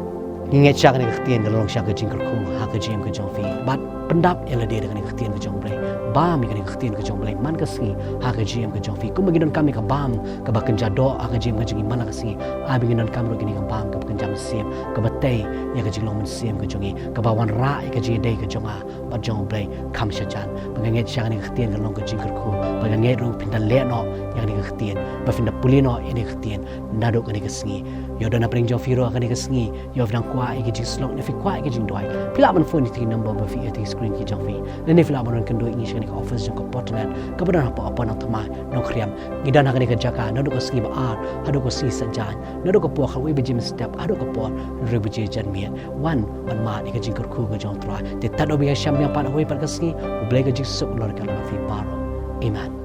Ngi ngeit shisha kane ka ktien kan long shisha ka jingkyrkhu ha ka jingim ka jong phi, bad pyndap ïa lade da kane ka ktien ka jong U Blei. Bam ïa kane ka ktien ka jong U Blei man ka sngi ha ka jingim ka jong phi, kumba ngi donkam ïa ka bam kaba kynja doh ha ka jingim ka jong ngi man la ka sngi, ai ba ngin donkam ruh ïa kane ka bam kaba kynja mynsiem, kaba tei ïa ka jinglong mynsiem ka jong ngi, kaba wanrah ïa ka jingïadei ka jong nga bad jong U Blei kham shajan. Ba nga ngeit shisha kane ka ktien kan long ka jingkyrkhu, ba nga ngeit ruh phin da leh noh ïa kane ka ktien, ba phin da pule noh ïa kane ka ktien naduh kane ka sngi. Ïoh don hapdeng jong phi ruh ha kane ka sngi, ïoh phi dang kwah ïa ka jingslok ne phi kwah ïa ka jingduwai, phi lah ban phone ïa ki number ba phi ïoh ha ki screen ki jong phi, lane phi lah ban wan kynduh ïa ngi sha kane ka office jong ka Portnet kaba don hapoh Upper Nongthymmai, Nongkrem. Ngi don ha kane ka jaka naduh ka sngi ba ar haduh ka sngi Saitjaiñ, naduh ka por khatwei baje mynstep haduh ka por hynriew baje janmiet. Wan ban mad ïa ka jingkyrkhu ka jong U Trai. Te tad uba ïashem biang pat hawei pat ka sngi, U Blei ka jingsuk un long ryngkat bad phi baroh. Amen.